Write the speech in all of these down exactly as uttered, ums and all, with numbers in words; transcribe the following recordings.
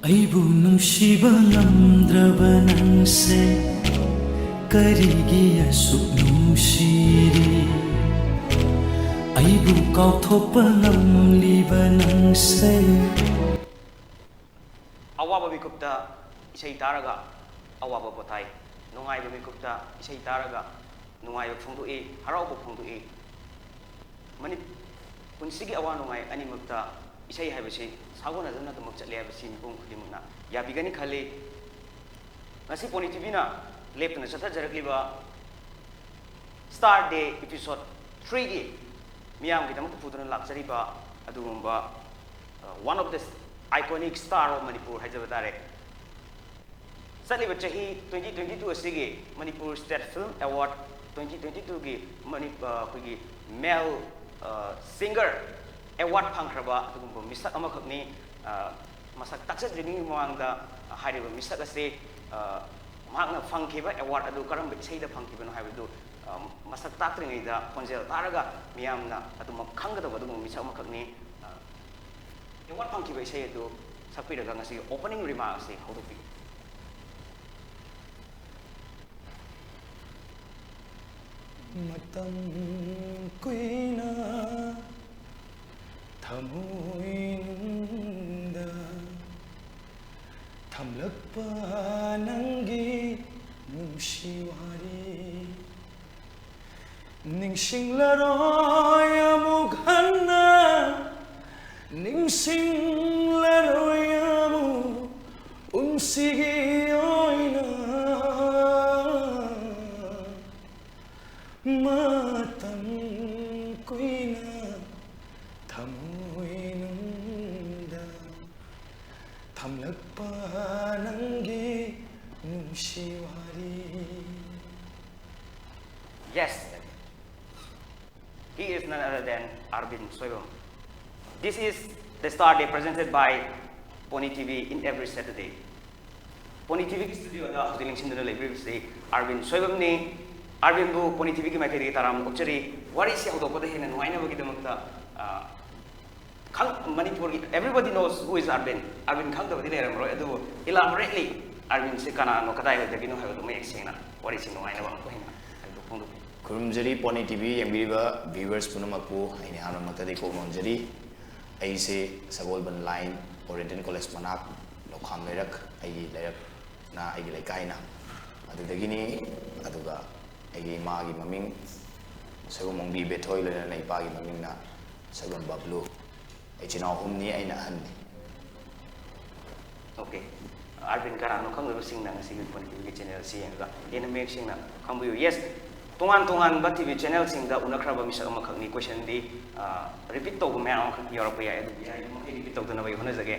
ꯑꯩꯕꯨ ꯅꯨꯡꯁꯤꯕ ꯉꯝꯗ꯭ꯔꯕ ꯅꯪꯁꯦ ꯀꯔꯤꯒꯤ ꯑꯁꯨꯛ ꯅꯨꯡꯁꯤꯔꯤ? ꯑꯩꯕꯨ ꯀꯥꯎꯊꯣꯛꯄ ꯉꯝꯂꯤꯕ ꯅꯪꯁꯦ꯫ ꯑꯋꯥꯕ ꯃꯤꯀꯨꯞꯇ ꯏꯁꯩ ꯇꯥꯔꯒ ꯑꯋꯥꯕ ꯄꯣꯊꯥꯏ, ꯅꯨꯡꯉꯥꯏꯕ ꯃꯤꯀꯨꯞꯇ ꯏꯁꯩ ꯇꯥꯔꯒ ꯅꯨꯡꯉꯥꯏꯕ ꯐꯣꯡꯗꯣꯛꯏ, ꯍꯔꯥꯎꯕ ꯐꯣꯡꯗꯣꯛꯏ꯫ ꯃꯅꯤ-, ꯄꯨꯟꯁꯤꯒꯤ ꯑꯋꯥ ꯅꯨꯡꯉꯥꯏ ꯑꯅꯤꯃꯛꯇ ꯏꯁꯩ ꯍꯥꯏꯕꯁꯤ ꯁꯥꯒꯣꯟꯅꯗꯨꯅ ꯑꯗꯨꯃꯛ ꯆꯠꯂꯦ ꯍꯥꯏꯕꯁꯤ ꯃꯤꯄꯨꯝ ꯈꯨꯗꯤꯡꯃꯛꯅ ꯌꯥꯕꯤꯒꯅꯤ ꯈꯜꯂꯤ꯫ ꯉꯁꯤ ꯄꯣꯅꯤ ꯇꯤꯚꯤꯅ ꯂꯦꯞꯇꯅ ꯆꯠꯊꯖꯔꯛꯂꯤꯕ Star Day episode three ꯒꯤ ꯃꯤꯌꯥꯝꯒꯤꯗꯃꯛꯇ ꯄꯨꯗꯨꯅ ꯂꯥꯛꯆꯔꯤꯕ ꯑꯗꯨꯒꯨꯝꯕ, ꯑ, one of the iconic star of Manipur ꯍꯥꯏꯖꯕ ꯇꯥꯔꯦ꯫ ꯆꯠꯂꯤꯕ ꯆꯍꯤ twenty twenty-two ꯑꯁꯤꯒꯤ Manipur State Film Award twenty twenty-two ꯒꯤ ꯃꯅꯤ-, ꯑ, ꯑꯩꯈꯣꯏꯒꯤ male, ꯑ, singer award ꯐꯪꯈ꯭ꯔꯕ ꯑꯗꯨꯒꯨꯝꯕ ꯃꯤꯁꯛ ꯑꯃꯈꯛꯅꯤ꯫ ꯑ, ꯃꯁꯛ ꯇꯥꯛꯆꯗ꯭ꯔꯤꯉꯩꯒꯤ ꯃꯃꯥꯡꯗ ꯍꯥꯏꯔꯤꯕ ꯃꯤꯁꯛ ꯑꯁꯤ, ꯑ, ꯃꯍꯥꯛꯅ ꯐꯪꯈꯤꯕ award ꯑꯗꯨ ꯀꯔꯝꯕ ꯏꯁꯩꯗ ꯐꯪꯈꯤꯕꯅꯣ ꯍꯥꯏꯕꯗꯨ, ꯑ, ꯃꯁꯛ ꯇꯥꯛꯇ꯭ꯔꯤꯉꯩꯗ ꯈꯣꯟꯖꯦꯜ ꯇꯥꯔꯒ ꯃꯤꯌꯥꯝꯅ ꯑꯗꯨꯃꯛ ꯈꯪꯒꯗꯕ ꯑꯗꯨꯒꯨꯝꯕ ꯃꯤꯁꯛ ꯑꯃꯈꯛꯅꯤ꯫ ꯑ, award ꯐꯪꯈꯤꯕ ꯏꯁꯩ ꯑꯗꯨ ꯁꯛꯄꯤꯔꯒ ꯉꯁꯤꯒꯤ opening remark ꯑꯁꯤ ꯍꯧꯗꯣꯛꯄꯤꯌꯨ꯫ ꯃꯇꯝ ꯀꯨꯏꯅ ꯊꯃꯣꯏꯅꯨꯡꯗ ꯊꯝꯂꯛꯄ ꯅꯪꯒꯤ ꯅꯨꯡꯁꯤ ꯋꯥꯔꯤ ꯅꯤꯡꯁꯤꯡꯂꯔꯣꯏ ꯑꯃꯨꯛ ꯍꯟꯅ, ꯅꯤꯡꯁꯤꯡꯂꯔꯣꯏ ꯑꯃꯨꯛ ꯄꯨꯟꯁꯤꯒꯤ ꯑꯣꯏꯅ꯫ ꯃꯇꯝ ꯀꯨꯏꯅ ꯊꯃꯣꯏꯅꯨꯡꯗ ꯊꯝꯂꯛꯄ ꯅꯪꯒꯤ ꯅꯨꯡꯁꯤ ꯋꯥꯔꯤ꯫ Yes, he is none other than Arvind Soibam. This is the Star Day presented by Pony T V in every Saturday. Pony T V ꯒꯤ studioꯗ ꯍꯧꯖꯤꯛ ꯂꯦꯡꯁꯤꯟꯗꯨꯅ ꯂꯩꯕꯤꯔꯤꯕꯁꯤ ꯑꯥꯔꯕꯤꯟ ꯁꯣꯏꯕꯝꯅꯤ꯫ ꯑꯥꯔꯕꯤꯟꯕꯨ Pony T V ꯒꯤ ꯃꯥꯏꯀꯩꯗꯒꯤ ꯇꯔꯥꯝꯅ ꯑꯣꯛꯆꯔꯤ꯫ ꯋꯥꯔꯤꯁꯤ ꯍꯧꯗꯣꯛꯄꯗ ꯍꯦꯟꯅ ꯅꯨꯡꯉꯥꯏꯅꯕꯒꯤꯗꯃꯛꯇ, ꯑ, ꯈꯪ ꯃꯅꯤꯄꯨꯔꯒꯤ everybody knows who is Arvind. Arvind ꯈꯪꯗꯕꯗꯤ ꯂꯩꯔꯝꯃꯔꯣꯏ, ꯑꯗꯨꯕꯨ elaborately Arvind ꯁꯦ ꯀꯅꯥꯅꯣ, ꯀꯗꯥꯏꯋꯥꯏꯗꯒꯤꯅꯣ ꯍꯥꯏꯕꯗꯨ ꯃꯌꯦꯛ ꯁꯦꯡꯅ ꯋꯥꯔꯤꯁꯤ ꯅꯨꯡꯉꯥꯏꯅꯕ ꯑꯃꯨꯛꯀ ꯍꯦꯟꯅ ꯑꯩꯕꯨ ꯐꯣꯡꯗꯣꯛꯄꯤꯌꯨ꯫ ꯈꯨꯔꯨꯝꯖꯔꯤ ꯄꯣꯅꯤ ꯇꯤ ꯚꯤ ꯌꯦꯡꯕꯤꯔꯤꯕ viewers ꯄꯨꯝꯅꯃꯛꯄꯨ꯫ ꯑꯩꯅ ꯑꯍꯥꯟꯕꯃꯛꯇꯗꯤ ꯀꯣꯛ ꯅꯣꯟꯖꯔꯤ꯫ ꯑꯩꯁꯦ ꯁꯒꯣꯜꯕꯟ line Oriental College ꯃꯅꯥꯛ ꯂꯧꯈꯥꯝ ꯂꯩꯔꯛ, ꯑꯩꯒꯤ ꯂꯩꯔꯛꯅ ꯑꯩꯒꯤ ꯂꯩꯀꯥꯏꯅ ꯑꯗꯨꯗꯒꯤꯅꯤ꯫ ꯑꯗꯨꯒ ꯑꯩꯒꯤ ꯏꯃꯥꯒꯤ ꯃꯃꯤꯡ ꯁꯒꯣꯜꯕꯝꯒꯤ ꯕꯦꯊꯣꯏ, ꯂꯣꯏꯅꯅ ꯏꯄꯥꯒꯤ ꯃꯃꯤꯡꯅ ꯁꯒꯣꯜ ꯕꯕ꯭ꯂꯨ꯫ ꯏꯆꯤꯟ ꯏꯅꯥꯎ ꯑꯍꯨꯝꯅꯤ, ꯑꯩꯅ ꯑꯍꯟꯅꯤ꯫ Okay, Arvind ꯀꯅꯥꯅꯣ ꯈꯪꯗꯕꯁꯤꯡꯅ ꯉꯁꯤꯒꯤ ꯄꯣꯅꯤ ꯇꯤ ꯚꯤꯒꯤ channel ꯑꯁꯤ ꯌꯦꯡꯉꯒ ꯍꯦꯟꯅ ꯃꯌꯦꯛ ꯁꯦꯡꯅ ꯈꯪꯕꯤꯌꯨ꯫ Yes, ꯇꯣꯉꯥꯟ ꯇꯣꯉꯥꯟꯕ ꯇꯤ ꯚꯤ channelꯁꯤꯡꯗ ꯎꯅꯈ꯭ꯔꯕ ꯃꯤꯁꯛ ꯑꯃꯈꯛꯅꯤ꯫ Questionꯗꯤ ꯑ, repeat ꯇꯧꯕ ꯃꯌꯥꯝ ꯑꯃꯈꯛ ꯌꯥꯎꯔꯛꯄ ꯌꯥꯏ, ꯑꯗꯨꯕꯨ ꯌꯥꯔꯤꯕꯃꯈꯩ repeat ꯇꯧꯗꯅꯕ ꯑꯩ ꯍꯣꯠꯅꯖꯒꯦ꯫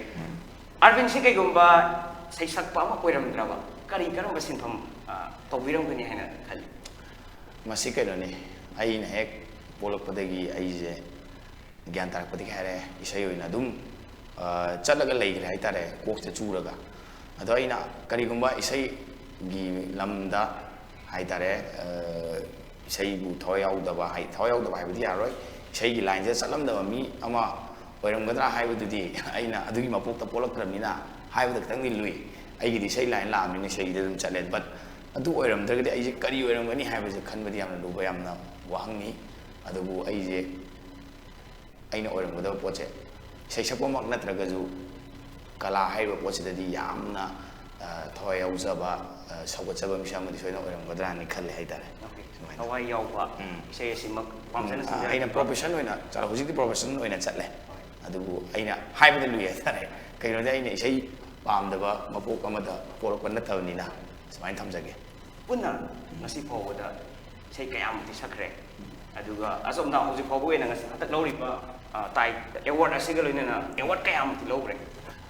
Arvindꯁꯤ ꯀꯩꯒꯨꯝꯕ ꯁꯩꯁꯛꯄ ꯑꯃ ꯑꯣꯏꯔꯝꯗ꯭ꯔꯕ ꯀꯔꯤ ꯀꯔꯝꯕ ꯁꯤꯟꯐꯝ ꯑ, ꯇꯧꯕꯤꯔꯝꯒꯅꯤ ꯍꯥꯏꯅ ꯈꯜꯂꯤ? ꯃꯁꯤ ꯀꯩꯅꯣꯅꯤ, ꯑꯩꯅ ꯍꯦꯛ ꯄꯣꯛꯂꯛꯄꯗꯒꯤ ꯑꯩꯁꯦ ꯒ꯭ꯌꯥꯟ ꯇꯥꯔꯛꯄꯗꯒꯤ ꯍꯥꯏꯔꯦ, ꯏꯁꯩ ꯑꯣꯏꯅ ꯑꯗꯨꯝ ꯑ, ꯆꯠꯂꯒ ꯂꯩꯈ꯭ꯔꯦ ꯍꯥꯏꯇꯥꯔꯦ, ꯀꯣꯛꯁꯤꯗ ꯆꯨꯔꯒ꯫ ꯑꯗꯣ ꯑꯩꯅ ꯀꯔꯤꯒꯨꯝꯕ ꯏꯁꯩꯒꯤ ꯂꯝꯗ ꯍꯥꯏꯇꯥꯔꯦ, ꯑ, ꯏꯁꯩꯕꯨ ꯊꯋꯥꯏ ꯌꯥꯎꯗꯕ ꯍꯥꯏ-, ꯊꯋꯥꯏ ꯌꯥꯎꯗꯕ ꯍꯥꯏꯕꯗꯤ ꯌꯥꯔꯣꯏ, ꯏꯁꯩꯒꯤ lineꯁꯤꯗ ꯆꯠꯂꯝꯗꯕ ꯃꯤ ꯑꯃ ꯑꯣꯏꯔꯝꯒꯗ꯭ꯔꯥ ꯍꯥꯏꯕꯗꯨꯗꯤ ꯑꯩꯅ ꯑꯗꯨꯒꯤ ꯃꯄꯣꯛꯇ ꯄꯣꯛꯂꯛꯇ꯭ꯔꯕꯅꯤꯅ ꯍꯥꯏꯕꯗ ꯈꯤꯇꯪꯗꯤ ꯂꯨꯏ꯫ ꯑꯩꯒꯤꯗꯤ ꯏꯁꯩ line ꯂꯥꯛꯑꯕꯅꯤꯅ ꯏꯁꯩꯒꯤꯗ ꯑꯗꯨꯝ ꯆꯠꯂꯦ꯫ But ꯑꯗꯨ ꯑꯣꯏꯔꯝꯗ꯭ꯔꯒꯗꯤ ꯑꯩꯁꯦ ꯀꯔꯤ ꯑꯣꯏꯔꯝꯒꯅꯤ ꯍꯥꯏꯕꯁꯦ ꯈꯟꯕꯗꯤ ꯌꯥꯝꯅ ꯂꯨꯕ, ꯌꯥꯝꯅ ꯋꯥꯍꯪꯅꯤ꯫ ꯑꯗꯨꯕꯨ ꯑꯩꯁꯦ ꯑꯩꯅ ꯑꯣꯏꯔꯝꯒꯗꯕ ꯄꯣꯠꯁꯦ ꯏꯁꯩ ꯁꯛꯄꯃꯛ ꯅꯠꯇ꯭ꯔꯒꯁꯨ ꯀꯂꯥ ꯍꯥꯏꯔꯤꯕ ꯄꯣꯠꯁꯤꯗꯗꯤ ꯌꯥꯝꯅ, ꯑ, ꯊꯋꯥꯏ ꯌꯥꯎꯖꯕ, ꯑ, ꯁꯧꯒꯠꯆꯕ ꯃꯤꯁꯛ ꯑꯃꯗꯤ ꯁꯣꯏꯗꯅ ꯑꯣꯏꯔꯝꯒꯗ꯭ꯔꯥꯅ ꯈꯜꯂꯦ ꯍꯥꯏꯇꯥꯔꯦ꯫ Okay. ꯁꯨꯃꯥꯏꯅ꯫ ꯊꯋꯥꯏ ꯌꯥꯎꯕ ꯎꯝ꯫ ꯏꯁꯩ ꯑꯁꯤꯃꯛ ꯄꯥꯝꯖꯅ ꯎꯝ, ꯑ, ꯑꯩꯅ ꯁꯤꯟꯖꯔꯛꯈꯤꯕ꯫ Profession ꯑꯣꯏꯅ ꯆꯠ-, ꯍꯧꯖꯤꯛꯇꯤ profession ꯑꯣꯏꯅ ꯆꯠꯂꯦ꯫ ꯑꯗꯨꯕꯨ ꯑꯩꯅ ꯍꯥꯏꯕꯗ ꯂꯨꯏ ꯍꯥꯏꯇꯥꯔꯦ꯫ ꯀꯩꯅꯣꯗꯤ ꯑꯩꯅ ꯏꯁꯩ ꯄꯥꯝꯗꯕ ꯃꯄꯣꯛ ꯑꯃꯗ ꯄꯣꯛꯂꯛꯄ ꯅꯠꯇꯕꯅꯤꯅ ꯁꯨꯃꯥꯏꯅ ꯊꯝꯖꯒꯦ꯫ ꯄꯨꯟꯅ ꯉꯁꯤ ꯐꯥꯎꯕꯗ ꯏꯁꯩ ꯀꯌꯥꯃꯨꯛꯇꯤ ꯁꯛꯈ꯭ꯔꯦ? ꯑꯗꯨꯒ ꯑꯁꯣꯝꯅ ꯍꯧꯖꯤꯛ ꯐꯥꯎꯕ ꯑꯣꯏꯅ ꯉꯁꯤ ꯍꯟꯗꯛ ꯂꯧꯔꯤꯕ, ꯑ, ꯇꯥꯏ-, award ꯑꯁꯤꯒ ꯂꯣꯏꯅꯅ award ꯀꯌꯥꯃꯨꯛꯇꯤ ꯂꯧꯈ꯭ꯔꯦ?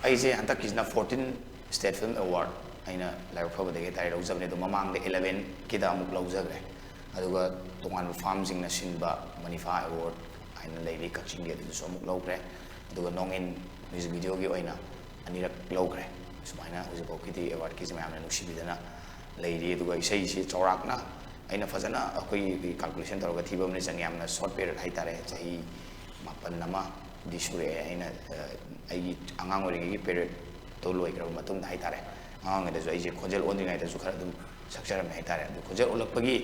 ꯑꯩꯁꯦ ꯍꯟꯗꯛꯀꯤꯁꯤꯅ fourteen State Film Award ꯑꯩꯅ ꯂꯥꯏꯕꯛ ꯐꯕꯗꯒꯤ ꯍꯥꯏꯇꯥꯔꯦ ꯂꯧꯖꯕꯅꯦ, ꯑꯗꯣ ꯃꯃꯥꯡꯗ elevenꯀꯤꯗ ꯑꯃꯨꯛ ꯂꯧꯖꯈ꯭ꯔꯦ꯫ ꯑꯗꯨꯒ ꯇꯣꯉꯥꯟꯕ firmꯁꯤꯡꯅ ꯁꯤꯟꯕ ꯃꯅꯤꯐꯥ Award ꯍꯥꯏꯅ ꯂꯩꯔꯤ ꯀꯛꯆꯤꯡꯒꯤ, ꯑꯗꯨꯗꯁꯨ ꯑꯃꯨꯛ ꯂꯧꯈ꯭ꯔꯦ꯫ ꯑꯗꯨꯒ ꯅꯣꯡꯏꯟ music videoꯒꯤ ꯑꯣꯏꯅ ꯑꯅꯤꯔꯛ ꯂꯧꯈ꯭ꯔꯦ꯫ ꯁꯨꯃꯥꯏꯅ ꯍꯧꯖꯤꯛꯐꯥꯎꯒꯤꯗꯤ awardꯀꯤꯁꯦ ꯃꯌꯥꯝꯅ ꯅꯨꯡꯁꯤꯕꯤꯗꯅ ꯂꯩꯔꯤ꯫ ꯑꯗꯨꯒ ꯏꯁꯩꯁꯤ ꯆꯥꯎꯔꯥꯛꯅ ꯑꯩꯅ ꯐꯖꯅ ꯑꯩꯈꯣꯏꯒꯤ calculation ꯇꯧꯔꯒ ꯊꯤꯕ ꯑꯃꯅ ꯆꯪꯉꯤ, ꯌꯥꯝꯅ short period ꯍꯥꯏꯇꯥꯔꯦ, ꯆꯍꯤ ꯃꯥꯄꯟ ꯑꯃ ꯗꯤ ꯁꯨꯔꯛꯑꯦ꯫ ꯑꯩꯅ ꯑ, ꯑꯩꯒꯤ ꯑꯉꯥꯡ ꯑꯣꯏꯔꯤꯉꯩꯒꯤ ꯄꯦꯔꯤꯌꯠꯇꯣ ꯂꯣꯏꯈ꯭ꯔꯕ ꯃꯇꯨꯡꯗ ꯍꯥꯏꯇꯥꯔꯦ, ꯑꯉꯥꯡ ꯑꯣꯏꯔꯤꯉꯩꯗꯁꯨ ꯑꯩꯁꯦ ꯈꯣꯟꯖꯦꯜ ꯑꯣꯟꯗ꯭ꯔꯤꯉꯩꯗꯁꯨ ꯈꯔ ꯑꯗꯨꯝ ꯁꯛꯆꯔꯝꯃꯦ ꯍꯥꯏꯇꯥꯔꯦ꯫ ꯑꯗꯨ ꯈꯣꯟꯖꯦꯜ ꯑꯣꯜꯂꯛꯄꯒꯤ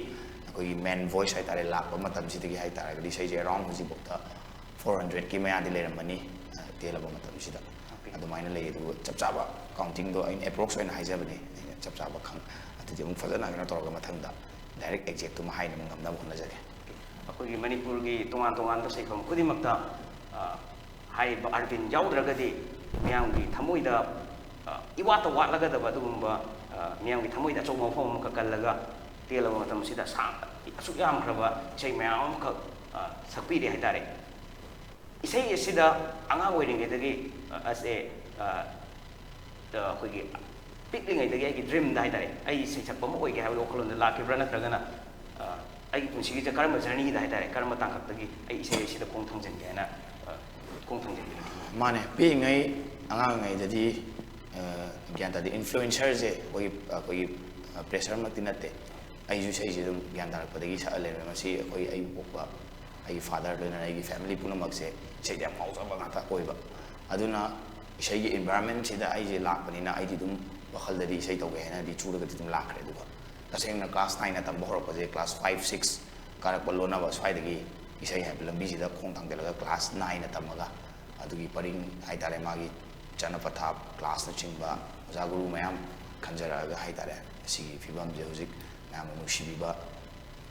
ꯑꯩꯈꯣꯏꯒꯤ ꯃꯦꯟ ꯚꯣꯏꯁ ꯍꯥꯏꯇꯥꯔꯦ, ꯂꯥꯛꯄ ꯃꯇꯝꯁꯤꯗꯒꯤ ꯍꯥꯏꯇꯥꯔꯒꯗꯤ ꯏꯁꯩꯁꯦ ꯑꯦꯔꯥꯎꯟ ꯍꯧꯖꯤꯛꯐꯥꯎꯗ ꯐꯣꯔ ꯍꯟꯗ꯭ꯔꯦꯠꯀꯤ ꯃꯌꯥꯗꯤ ꯂꯩꯔꯝꯃꯅꯤ, ꯑ, ꯇꯦꯜꯂꯕ ꯃꯇꯝꯁꯤꯗ꯫ ꯑꯗꯨꯃꯥꯏꯅ ꯂꯩ꯫ ꯑꯗꯨꯒ ꯆꯞ ꯆꯥꯕ ꯀꯥꯎꯟꯇꯤꯡꯗꯣ ꯑꯩꯅ ꯑꯦꯄ꯭ꯔꯣꯛꯁ ꯑꯣꯏꯅ ꯍꯥꯏꯖꯕꯅꯦ, ꯑꯩꯅ ꯆꯞ ꯆꯥꯕ ꯈꯪ ꯑꯗꯨꯗꯤ ꯑꯃꯨꯛ ꯐꯖꯅ ꯀꯩꯅꯣ ꯇꯧꯔꯒ ꯃꯊꯪꯗ ꯗꯥꯏꯔꯦꯛ ꯑꯦꯛꯖꯦꯛꯇꯨꯃ ꯍꯥꯏꯅꯕ ꯉꯝꯅꯕ ꯍꯣꯠꯅꯖꯒꯦ꯫ ꯑꯩꯈꯣꯏꯒꯤ ꯃꯅꯤꯄꯨꯔꯒꯤ ꯇꯣꯉꯥꯟ ꯇꯣꯉꯥꯟꯕ ꯁꯤꯟꯐꯝ ꯈꯨꯗꯤꯡꯃꯛꯇ ꯑ, ꯍꯥꯏꯔꯤꯕ ꯑꯥꯔꯕꯤꯟ ꯌꯥꯎꯗ꯭ꯔꯒꯗꯤ ꯃꯤꯌꯥꯝꯒꯤ ꯊꯃꯣꯏꯗ ꯑ, ꯏꯋꯥꯠꯇ ꯋꯥꯠꯂꯒꯗꯕ ꯑꯗꯨꯒꯨꯝꯕ ꯑ, ꯃꯤꯌꯥꯝꯒꯤ ꯊꯃꯣꯏꯗ ꯑꯆꯧꯕ ꯃꯐꯝ ꯑꯃꯈꯛ ꯀꯜꯂꯒ ꯇꯦꯜꯂꯕ ꯃꯇꯝꯁꯤꯗ ꯁꯥꯡ ꯑꯁꯨꯛ ꯌꯥꯝꯈ꯭ꯔꯕ ꯏꯁꯩ ꯃꯌꯥꯝ ꯑꯃꯈꯛ ꯑ, ꯁꯛꯄꯤꯔꯦ ꯍꯥꯏꯇꯥꯔꯦ꯫ ꯏꯁꯩ ꯑꯁꯤꯗ ꯑꯉꯥꯡ ꯑꯣꯏꯔꯤꯉꯩꯗꯒꯤ ꯑ, ꯑꯁꯦ ꯑ, ꯑ, ꯑꯩꯈꯣꯏꯒꯤ ꯄꯤꯛꯂꯤꯉꯩꯗꯒꯤ ꯑꯩꯒꯤ ꯗ꯭ꯔꯤꯝꯗ ꯍꯥꯏꯇꯥꯔꯦ, ꯑꯩ ꯏꯁꯩ ꯁꯛꯄ ꯑꯃ ꯑꯣꯏꯒꯦ ꯍꯥꯏꯕꯒꯤ ꯋꯥꯈꯜꯂꯣꯟꯗ ꯂꯥꯛꯈꯤꯕ꯭ꯔꯥ, ꯅꯠꯇ꯭ꯔꯒꯅ ꯑ, ꯑꯩꯒꯤ ꯄꯨꯟꯁꯤꯒꯤꯁꯦ ꯀꯔꯝꯕ ꯖꯔꯅꯤꯗ ꯍꯥꯏꯇꯥꯔꯦ, ꯀꯔꯝꯕ ꯇꯥꯡꯀꯛꯇꯒꯤ ꯑꯩ ꯏꯁꯩ ꯑꯁꯤꯗ ꯈꯣꯡ ꯊꯥꯡꯖꯤꯟꯒꯦ ꯍꯥꯏꯅ ꯑ, ꯈꯣꯡ ꯊꯥꯡꯖꯤꯟꯕꯤꯔꯛꯈꯤꯕꯅꯣ? ꯃꯥꯅꯦ, ꯄꯤꯛꯏꯉꯩ ꯑꯉꯥꯡꯉꯩꯗꯗꯤ ꯑ, ꯒ꯭ꯌꯥꯟ ꯇꯥꯗꯦ, ꯏꯟꯐ꯭ꯂꯨꯑꯦꯟꯁꯔꯁꯦ ꯑꯩꯈꯣꯏꯒꯤ ꯑꯩꯈꯣꯏꯒꯤ ꯄ꯭ꯔꯦꯁꯔꯃꯛꯇꯤ ꯅꯠꯇꯦ꯫ ꯑꯩꯁꯨ ꯏꯁꯩꯁꯦ ꯑꯗꯨꯝ ꯒ꯭ꯌꯥꯟ ꯇꯥꯔꯛꯄꯗꯒꯤ ꯁꯛꯑ ꯂꯩꯔꯝꯃꯦ꯫ ꯃꯁꯤ ꯑꯩꯈꯣꯏ ꯑꯩꯕꯨ ꯄꯣꯛꯄ ꯑꯩꯒꯤ ꯐꯥꯗꯔ, ꯂꯣꯏꯅꯅ ꯑꯩꯒꯤ ꯐꯦꯃꯤꯂꯤ ꯄꯨꯝꯅꯃꯛꯁꯦ ꯏꯁꯩꯗ ꯌꯥꯝ ꯉꯥꯎꯖꯕ ꯉꯥꯛꯇ ꯑꯣꯏꯕ꯫ ꯑꯗꯨꯅ ꯏꯁꯩꯒꯤ ꯏꯟꯚꯥꯏꯔꯟꯃꯦꯟꯁꯤꯗ ꯑꯩꯁꯦ ꯂꯥꯛꯄꯅꯤꯅ ꯑꯩꯗꯤ ꯑꯗꯨꯝ ꯋꯥꯈꯜꯗꯗꯤ ꯏꯁꯩ ꯇꯧꯒꯦ ꯍꯥꯏꯅꯗꯤ ꯆꯨꯔꯒꯗꯤ ꯑꯗꯨꯝ ꯂꯥꯛꯈ꯭ꯔꯦ꯫ ꯑꯗꯨꯒ ꯇꯁꯦꯡꯅ ꯀ꯭ꯂꯥꯁ ꯅꯥꯏꯟꯅ ꯇꯝꯕ ꯍꯧꯔꯛꯄꯁꯦ, ꯀ꯭ꯂꯥꯁ ꯐꯥꯏꯚ ꯁꯤꯛꯁ ꯀꯥꯔꯛꯄ ꯂꯣꯟꯅꯕ ꯁ꯭ꯋꯥꯏꯗꯒꯤ ꯏꯁꯩ ꯍꯥꯏꯕ ꯂꯝꯕꯤꯁꯤꯗ ꯈꯣꯡ ꯊꯥꯡꯖꯤꯜꯂꯒ ꯀ꯭ꯂꯥꯁ ꯅꯥꯏꯟꯅ ꯇꯝꯃꯒ ꯑꯗꯨꯒꯤ ꯄꯔꯤꯡ ꯍꯥꯏꯇꯥꯔꯦ, ꯃꯥꯒꯤ ꯆꯠꯅ ꯄꯊꯥꯞ, ꯀ꯭ꯂꯥꯁꯅꯆꯤꯡꯕ, ꯑꯣꯖꯥ ꯒꯨꯔꯨ ꯃꯌꯥꯝ ꯈꯟꯖꯔꯛꯑꯒ ꯍꯥꯏꯇꯥꯔꯦ, ꯑꯁꯤꯒꯤ ꯐꯤꯕꯝꯁꯦ ꯍꯧꯖꯤꯛ ꯃꯌꯥꯝꯅ ꯅꯨꯡꯁꯤꯕꯤꯕ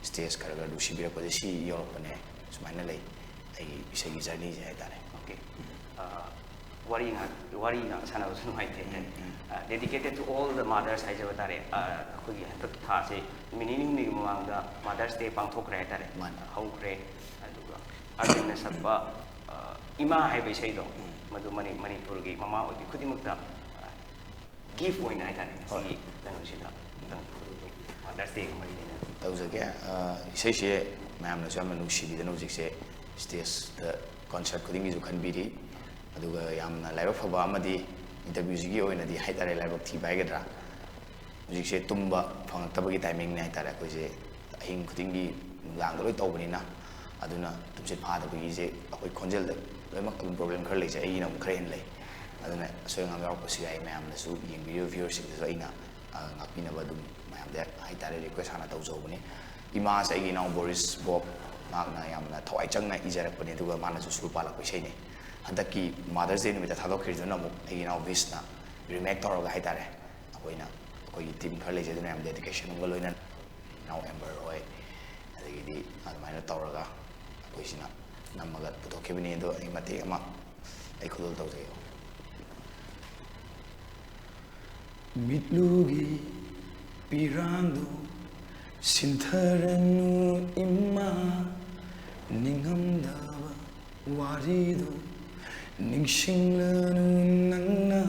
ꯁ꯭ꯇꯦꯖ ꯈꯔ ꯈꯔ ꯅꯨꯡꯁꯤꯕꯤꯔꯛꯄꯁꯦ ꯁꯤ ꯌꯧꯔꯛꯄꯅꯦ꯫ ꯁꯨꯃꯥꯏꯅ ꯂꯩ ꯑꯩꯒꯤ ꯏꯁꯩꯒꯤ ꯖꯔꯅꯤꯁꯦ ꯍꯥꯏꯇꯥꯔꯦ꯫ Okay. ꯑ, ꯋꯥꯔꯤ ꯉꯥꯛ ꯋꯥꯔꯤ ꯉꯥꯛ ꯁꯥꯟꯅꯕꯁꯨ ꯅꯨꯡꯉꯥꯏꯇꯦ꯫ ꯎꯝ, ꯎꯝ. ꯑ, Dedicated to all the mothers ꯍꯥꯏꯖꯕ ꯇꯥꯔꯦ꯫ ꯑ, ꯑꯩꯈꯣꯏꯒꯤ ꯍꯟꯗꯛ ꯊꯥꯁꯦ ꯅꯨꯃꯤꯠ ꯅꯤꯅꯤ ꯍꯨꯝꯅꯤꯒꯤ ꯃꯃꯥꯡꯗ Mother's Day ꯄꯥꯡꯊꯣꯛꯈ꯭ꯔꯦ ꯍꯥꯏꯇꯥꯔꯦ꯫ ꯃꯥꯅꯦ. ꯍꯧꯈ꯭ꯔꯦ꯫ ꯑꯗꯨꯒ ꯑꯥꯔꯕꯤꯟꯅ ꯁꯛꯄ, ꯑ, ꯏꯃꯥ ꯍꯥꯏꯕ ꯏꯁꯩꯗꯣ, ꯃꯗꯨ ꯃꯅꯤ-, ꯃꯅꯤꯄꯨꯔꯒꯤ ꯃꯃꯥ ꯑꯣꯏꯕꯤ ꯈꯨꯗꯤꯡꯃꯛꯇ, ꯑ, ꯒꯤꯐ ꯑꯣꯏꯅ ꯍꯥꯏꯇꯥꯔꯦ, ꯍꯣꯏ. ꯁꯤꯒꯤ ꯀꯩꯅꯣꯁꯤꯗ ꯑꯃꯨꯛꯇꯪ Mother's Dayꯒ ꯃꯔꯤ ꯂꯩꯅꯅ꯫ ꯇꯧꯖꯒꯦ꯫ ꯑ, ꯏꯁꯩꯁꯦ ꯃꯌꯥꯝꯅꯁꯨ ꯌꯥꯝꯅ ꯅꯨꯡꯁꯤꯕꯤꯗꯅ ꯍꯧꯖꯤꯛꯁꯦ ꯁ꯭ꯇꯦꯖꯇ ꯀꯟꯁꯔꯠ ꯈꯨꯗꯤꯡꯒꯤꯁꯨ ꯈꯟꯕꯤꯔꯤ꯫ ꯑꯗꯨꯒ ꯌꯥꯝꯅ ꯂꯥꯏꯕꯛ ꯐꯕ ꯑꯃꯗꯤ ꯏꯟꯇꯔꯚ꯭ꯌꯨꯁꯤꯒꯤ ꯑꯣꯏꯅꯗꯤ ꯍꯥꯏꯇꯥꯔꯦ, ꯂꯥꯏꯕꯛ ꯊꯤꯕ ꯍꯥꯏꯒꯗ꯭ꯔꯥ, ꯍꯧꯖꯤꯛꯁꯦ ꯇꯨꯝꯕ ꯐꯪꯉꯛꯇꯕꯒꯤ ꯇꯥꯏꯃꯤꯡꯅꯦ ꯍꯥꯏꯇꯥꯔꯦ꯫ ꯑꯩꯈꯣꯏꯁꯦ ꯑꯍꯤꯡ ꯈꯨꯗꯤꯡꯒꯤ ꯅꯨꯡꯗꯥꯡꯗ ꯂꯣꯏ ꯇꯧꯕꯅꯤꯅ ꯑꯗꯨꯅ ꯇꯨꯝꯁꯤꯠ ꯐꯥꯗꯕꯒꯤꯁꯦ ꯑꯩꯈꯣꯏ ꯈꯣꯟꯖꯦꯜꯗ ꯂꯣꯏꯅꯃꯛ ꯑꯗꯨꯝ ꯄ꯭ꯔꯣꯕ꯭ꯂꯦꯝ ꯈꯔ ꯂꯩꯖꯩ, ꯑꯩꯒꯤꯅ ꯑꯃꯨꯛ ꯈꯔ ꯍꯦꯟꯅ ꯂꯩ꯫ ꯑꯗꯨꯅ ꯑꯁꯣꯏ ꯑꯉꯥꯝ ꯌꯥꯎꯔꯛꯄꯁꯨ ꯌꯥꯏ꯫ ꯃꯌꯥꯝꯅꯁꯨ, ꯌꯦꯡꯕꯤꯔꯤꯕ ꯚ꯭ꯌꯨꯋꯔꯁꯤꯡꯗꯁꯨ ꯑꯩꯅ ꯑ, ꯉꯥꯛꯄꯤꯅꯕ ꯑꯗꯨꯝ ꯃꯌꯥꯝꯗ ꯍꯥꯏꯇꯥꯔꯦ ꯔꯤꯀ꯭ꯋꯦꯁ ꯍꯥꯟꯅ ꯇꯧꯖꯍꯧꯕꯅꯤ꯫ ꯏꯃꯥꯁꯦ ꯑꯩꯒꯤ ꯏꯅꯥꯎ ꯕꯣꯔꯤꯁ ꯕꯣꯕ, ꯃꯍꯥꯛꯅ ꯌꯥꯝꯅ ꯊꯋꯥꯏ ꯆꯪꯅ ꯏꯖꯔꯛꯄꯅꯦ, ꯑꯗꯨꯒ ꯃꯥꯅꯁꯨ ꯁꯨꯔ ꯄꯥꯜꯂꯛꯄ ꯏꯁꯩꯅꯤ꯫ ꯍꯟꯗꯛꯀꯤ ꯃꯥꯗꯔꯁ ꯗꯦ ꯅꯨꯃꯤꯠꯇ ꯊꯥꯗꯣꯛꯈꯤꯕꯗꯨꯅ ꯑꯃꯨꯛ ꯑꯩꯒꯤ ꯏꯅꯥꯎ ꯕꯤꯁꯅ ꯔꯤꯃꯦꯛ ꯇꯧꯔꯒ ꯍꯥꯏꯇꯥꯔꯦ, ꯑꯩꯈꯣꯏꯅ, ꯑꯩꯈꯣꯏꯒꯤ ꯇꯤꯝ ꯈꯔ ꯂꯩꯖꯩ, ꯑꯗꯨꯅ ꯌꯥꯝ ꯗꯦꯗꯤꯀꯦꯁꯟ ꯑꯃꯒ ꯂꯣꯏꯅꯅ ꯏꯅꯥꯎ ꯑꯦꯝꯕꯔ ꯍꯣꯏ, ꯑꯗꯒꯤꯗꯤ ꯑꯗꯨꯃꯥꯏꯅ ꯇꯧꯔꯒ ꯑꯩꯈꯣꯏꯁꯤꯅ ꯅꯝꯃꯒ ꯄꯨꯊꯣꯛꯈꯤꯕꯅꯤ꯫ ꯑꯗꯣ ꯑꯩ ꯃꯇꯦꯛ ꯑꯃ ꯑꯩ ꯈꯨꯗꯣꯜ ꯇꯧꯖꯒꯦ꯫ ꯃꯤꯠꯂꯨꯒꯤ ꯄꯤꯔꯥꯡꯗꯨ ꯁꯤꯟꯊꯔꯅꯨ ꯏꯃꯥ, ꯅꯤꯡꯉꯝꯗꯕ ꯋꯥꯔꯤꯗꯨ ꯅꯤꯡꯁꯤꯡꯂꯅꯨ ꯅꯪꯅ꯫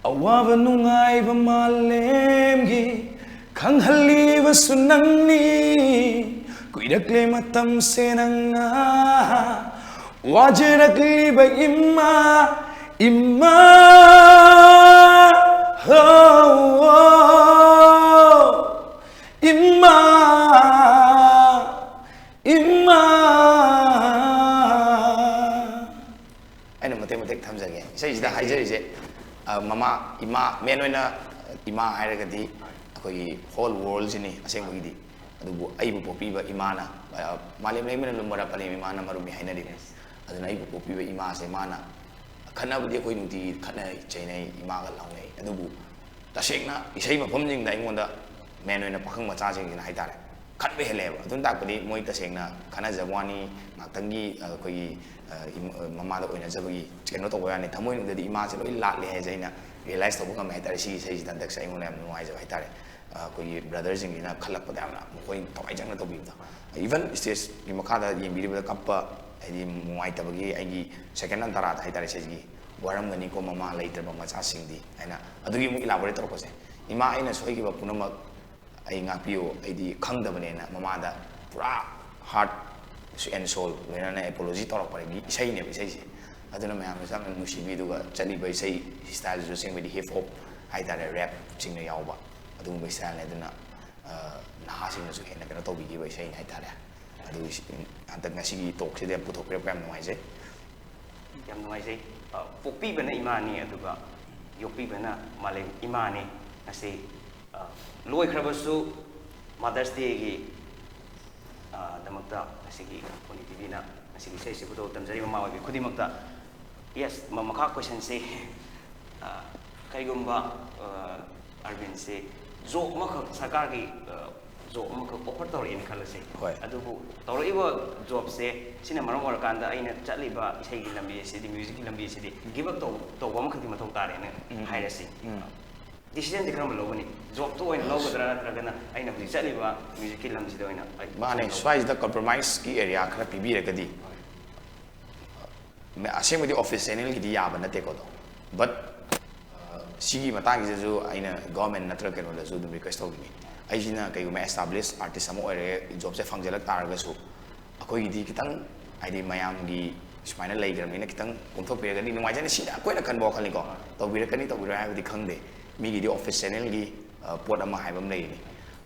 ꯑꯋꯥꯕ ꯅꯨꯡꯉꯥꯏꯕ ꯃꯥꯂꯦꯝꯒꯤ ꯈꯪꯍꯜꯂꯤꯕꯁꯨ ꯅꯪꯅꯤ꯫ ꯀꯨꯏꯔꯛꯂꯦ ꯃꯇꯝꯁꯦ ꯅꯪꯅ ꯋꯥꯖꯔꯛꯂꯤꯕ ꯏꯃꯥ, ꯏꯃꯥ, ꯍꯣ, ꯏꯃꯥ, ꯏꯃꯥ꯫ ꯑꯩꯅ ꯃꯇꯦꯛ ꯃꯇꯦꯛ ꯊꯝꯖꯒꯦ꯫ ꯏꯁꯩꯁꯤꯗ ꯍꯥꯏꯖꯔꯤꯁꯦ, ꯑ, ꯃꯃꯥ, ꯏꯃꯥ, ꯃꯦꯟ ꯑꯣꯏꯅ ꯏꯃꯥ ꯍꯥꯏꯔꯒꯗꯤ ꯑꯩꯈꯣꯏꯒꯤ ꯍꯣꯜ ꯋꯥꯔꯜꯁꯤꯅꯤ ꯑꯁꯦꯡꯕꯒꯤꯗꯤ꯫ ꯑꯗꯨꯕꯨ ꯑꯩꯕꯨ ꯄꯣꯛꯄꯤꯕ ꯏꯃꯥꯅ, ꯑ, ꯃꯥꯂꯦꯝ ꯂꯩꯃꯅ ꯂꯨꯝꯕꯔꯥ ꯄꯂꯦꯝ ꯏꯃꯥꯅ ꯃꯔꯨꯝꯃꯤ ꯍꯥꯏꯅꯔꯤꯕꯅꯤ꯫ ꯑꯗꯨꯅ ꯑꯩꯕꯨ ꯄꯣꯛꯄꯤꯕ ꯏꯃꯥꯁꯦ ꯃꯥꯅ, ꯈꯠꯅꯕꯗꯤ ꯑꯩꯈꯣꯏ ꯅꯨꯡꯇꯤꯒꯤ ꯈꯠꯅꯩ ꯆꯩꯅꯩ, ꯏꯃꯥꯒ ꯂꯥꯎꯅꯩ, ꯑꯗꯨꯕꯨ ꯇꯁꯦꯡꯅ ꯏꯁꯩ ꯃꯐꯝꯁꯤꯡꯗ ꯑꯩꯉꯣꯟꯗ, ꯃꯦꯟ ꯑꯣꯏꯅ ꯄꯥꯈꯪ ꯃꯆꯥꯁꯤꯡꯁꯤꯅ ꯍꯥꯏꯇꯥꯔꯦ, ꯈꯟꯕ ꯍꯦꯜꯂꯛꯑꯦꯕ꯫ ꯑꯗꯨꯅ ꯇꯥꯛꯄꯗꯤ ꯃꯣꯏ ꯇꯁꯦꯡꯅ ꯈꯟꯅꯖꯕ ꯋꯥꯅꯤ, ꯉꯥꯛꯇꯪꯒꯤ, ꯑ, ꯑꯩꯈꯣꯏꯒꯤ, ꯑ, ꯏꯝ-, ꯑ, ꯃꯃꯥꯗ ꯑꯣꯏꯅꯖꯕꯒꯤ ꯀꯩꯅꯣ ꯇꯧꯕ ꯋꯥꯅꯤ, ꯊꯃꯣꯏꯅꯨꯡꯗꯗꯤ ꯏꯃꯥꯁꯦ ꯂꯣꯏ ꯂꯥꯠꯂꯦ ꯍꯥꯏꯁꯦ ꯑꯩꯅ ꯔꯤꯌꯦꯂꯥꯏꯁ ꯇꯧꯕ ꯉꯝꯃꯦ ꯍꯥꯏꯇꯥꯔꯦ꯫ ꯁꯤꯒꯤ ꯏꯁꯩꯁꯤꯗ ꯍꯟꯗꯛꯁꯦ ꯑꯩꯉꯣꯟꯗ ꯌꯥꯝ ꯅꯨꯡꯉꯥꯏꯖꯕ ꯍꯥꯏꯇꯥꯔꯦ꯫ ꯑ, ꯑꯩꯈꯣꯏꯒꯤ ꯕ꯭ꯔꯗꯔꯁꯤꯡꯁꯤꯅ ꯈꯜꯂꯛꯄꯗ ꯌꯥꯝꯅ ꯃꯈꯣꯏ ꯊꯋꯥꯏ ꯆꯪꯅ ꯇꯧꯕꯤꯕꯗꯣ꯫ ꯏꯚꯟ ꯏꯁꯇꯦꯖꯀꯤ ꯃꯈꯥꯗ ꯌꯦꯡꯕꯤꯔꯤꯕꯗ ꯀꯞꯄ, ꯍꯥꯏꯗꯤ ꯅꯨꯡꯉꯥꯏꯇꯕꯒꯤ ꯑꯩꯒꯤ ꯁꯦꯀꯦꯟ ꯑꯟꯇꯔꯥꯗ ꯍꯥꯏꯇꯥꯔꯦ ꯏꯁꯩꯁꯤꯒꯤ "ꯋꯥꯔꯝꯒꯅꯤꯀꯣ ꯃꯃꯥ ꯂꯩꯇ꯭ꯔꯕ ꯃꯆꯥꯁꯤꯡꯗꯤ" ꯍꯥꯏꯅ ꯑꯗꯨꯒꯤ ꯑꯃꯨꯛ ꯏꯂꯥꯕꯣꯔꯦꯠ ꯇꯧꯔꯛꯄꯁꯦ꯫ "ꯏꯃꯥ, ꯑꯩꯅ ꯁꯣꯏꯈꯤꯕ ꯄꯨꯝꯅꯃꯛ ꯑꯩ ꯉꯥꯛꯄꯤꯌꯨ, ꯑꯩꯗꯤ ꯈꯪꯗꯕꯅꯦꯅ" ꯃꯃꯥꯗ ꯄꯨꯔꯥ ꯍꯥꯔꯠ ꯑꯦꯟ ꯁꯣꯜ ꯂꯣꯏꯅꯅ ꯑꯦꯄꯣꯂꯣꯖꯤ ꯇꯧꯔꯛꯄꯒꯤ ꯏꯁꯩꯅꯦꯕ ꯏꯁꯩꯁꯦ꯫ ꯑꯗꯨꯅ ꯃꯌꯥꯝꯅꯁꯨ ꯌꯥꯝꯅ ꯅꯨꯡꯁꯤꯕꯤ꯫ ꯑꯗꯨꯒ ꯆꯠꯂꯤꯕ ꯏꯁꯩ ꯁ꯭ꯇꯥꯏꯜꯁꯤꯁꯨ ꯑꯁꯦꯡꯕꯗꯤ ꯍꯤꯞ ꯍꯣꯞ ꯍꯥꯏꯇꯥꯔꯦ, ꯔꯦꯞꯁꯤꯡꯅ ꯌꯥꯎꯕ ꯑꯗꯨꯒꯨꯝꯕ ꯁ꯭ꯇꯥꯏꯜꯅꯦ꯫ ꯑꯗꯨꯅ, ꯑ, ꯅꯍꯥꯁꯤꯡꯅꯁꯨ ꯍꯦꯟꯅ ꯀꯩꯅꯣ ꯇꯧꯕꯤꯈꯤꯕ ꯏꯁꯩꯅꯤ ꯍꯥꯏꯇꯥꯔꯦ꯫ ꯑꯗꯨ ꯁꯤ- ꯍꯟꯗꯛ ꯉꯁꯤꯒꯤ ꯇꯣꯛꯁꯤꯗ ꯌꯥꯝ ꯄꯨꯊꯣꯛꯄꯤꯔꯛꯄ ꯌꯥꯝ ꯅꯨꯡꯉꯥꯏꯖꯩ꯫ ꯌꯥꯝ ꯅꯨꯡꯉꯥꯏꯖꯩ꯫ ꯑ, ꯄꯣꯛꯄꯤꯕꯅ ꯏꯃꯥꯅꯤ, ꯑꯗꯨꯒ ꯌꯣꯛꯄꯤꯕꯅ ꯃꯥꯂꯦꯝ ꯏꯃꯥꯅꯤ꯫ ꯉꯁꯤ, ꯑ, ꯂꯣꯏꯈ꯭ꯔꯕꯁꯨ Mother's Dayꯒꯤ, ꯑ, ꯗꯃꯛꯇ ꯉꯁꯤꯒꯤ ꯄꯣꯅꯤ ꯇꯤꯚꯤꯅ ꯉꯁꯤꯒꯤ ꯏꯁꯩꯁꯤꯕꯨ ꯇꯝꯖꯔꯤꯕ ꯃꯃꯥ ꯑꯣꯏꯕꯤ ꯈꯨꯗꯤꯡꯃꯛꯇ꯫ Yes, ꯃ- ꯃꯈꯥ questionꯁꯤ, ꯑ, ꯀꯔꯤꯒꯨꯝꯕ, ꯑ, ꯑꯔꯕꯤꯟꯁꯤ job ꯑꯃꯈꯛ ꯁꯔꯀꯥꯔꯒꯤ, ꯑ, job ꯑꯃꯈꯛ offer ꯇꯧꯔꯛꯑꯦꯅ ꯈꯜꯂꯁꯤ꯫ ꯍꯣꯏ꯫ ꯑꯗꯨꯕꯨ ꯇꯧꯔꯛꯏꯕ jobꯁꯦ ꯁꯤꯅ ꯃꯔꯝ ꯑꯣꯏꯔꯀꯥꯟꯗ ꯑꯩꯅ ꯆꯠꯂꯤꯕ ꯏꯁꯩꯒꯤ ꯂꯝꯕꯤ ꯑꯁꯤꯗꯤ, musicꯀꯤ ꯂꯝꯕꯤ ꯑꯁꯤꯗꯤ give up ꯇꯧ ꯇꯧꯕ ꯑꯃꯈꯛꯇꯤ ꯃꯊꯧ ꯇꯥꯔꯦꯅ ꯎꯝ꯫ ꯍꯥꯏꯔꯁꯤ꯫ ꯎꯝ꯫ Decisionꯁꯦ ꯀꯔꯝꯕ ꯂꯧꯒꯅꯤ? Jobꯇ ꯑꯣꯏꯅ ꯂꯧꯒꯗ꯭ꯔꯥ, ꯅꯠꯇ꯭ꯔꯒꯅ ꯑꯩꯅ ꯍꯧꯖꯤꯛ ꯆꯠꯂꯤꯕ musicꯀꯤ ꯂꯝꯁꯤꯗ ꯑꯣꯏꯅ ꯑꯩ ꯃꯥꯅꯦ, decision ꯂꯧꯒꯗ꯭ꯔꯥ? ꯁ꯭ꯋꯥꯏꯁꯤꯗ compromiseꯀꯤ areaꯈꯔ ꯄꯤꯕꯤꯔꯒꯗꯤ, ꯑꯁꯦꯡꯕꯗꯤ office channelꯒꯤꯗꯤ ꯌꯥꯕ ꯅꯠꯇꯦꯀꯣ ꯑꯗꯣ, but ꯁꯤꯒꯤ ꯃꯇꯥꯡꯁꯤꯗꯁꯨ ꯑꯩꯅ government ꯅꯠꯇ꯭ꯔꯒ ꯀꯩꯅꯣꯗꯁꯨ ꯑꯗꯨꯝ request ꯇꯧꯅꯤꯡꯉꯤ꯫ ꯑꯩꯁꯤꯅ ꯀꯩꯒꯨꯝꯕ established artist ꯑꯃ ꯑꯣꯏꯔꯦ, jobꯁꯦ ꯐꯪꯖꯜꯂꯛ ꯇꯥꯔꯒꯁꯨ, ꯑꯩꯈꯣꯏꯒꯤꯗꯤ ꯈꯤꯇꯪ, ꯍꯥꯏꯗꯤ ꯃꯌꯥꯝꯒꯤ ꯁꯨꯃꯥꯏꯅ ꯂꯩꯈ꯭ꯔꯕꯅꯤꯅ ꯈꯤꯇꯪ ꯀꯣꯝꯊꯣꯛꯄꯤꯔꯒꯗꯤ ꯅꯨꯡꯉꯥꯏꯖꯅꯤ꯫ ꯁꯤꯗ ꯑꯩꯈꯣꯏꯅ ꯈꯟꯕ ꯋꯥꯈꯜꯅꯤꯀꯣ, ꯇꯧꯕꯤꯔꯛꯀꯅꯤ ꯇꯧꯕꯤꯔꯣꯏ ꯍꯥꯏꯕꯗꯤ ꯈꯪꯗꯦ꯫ ꯃꯤꯒꯤꯗꯤ office channelꯒꯤ, ꯑ, ꯄꯣꯠ ꯑꯃ ꯍꯥꯏꯕ ꯑꯃ ꯂꯩꯔꯤꯅꯤ꯫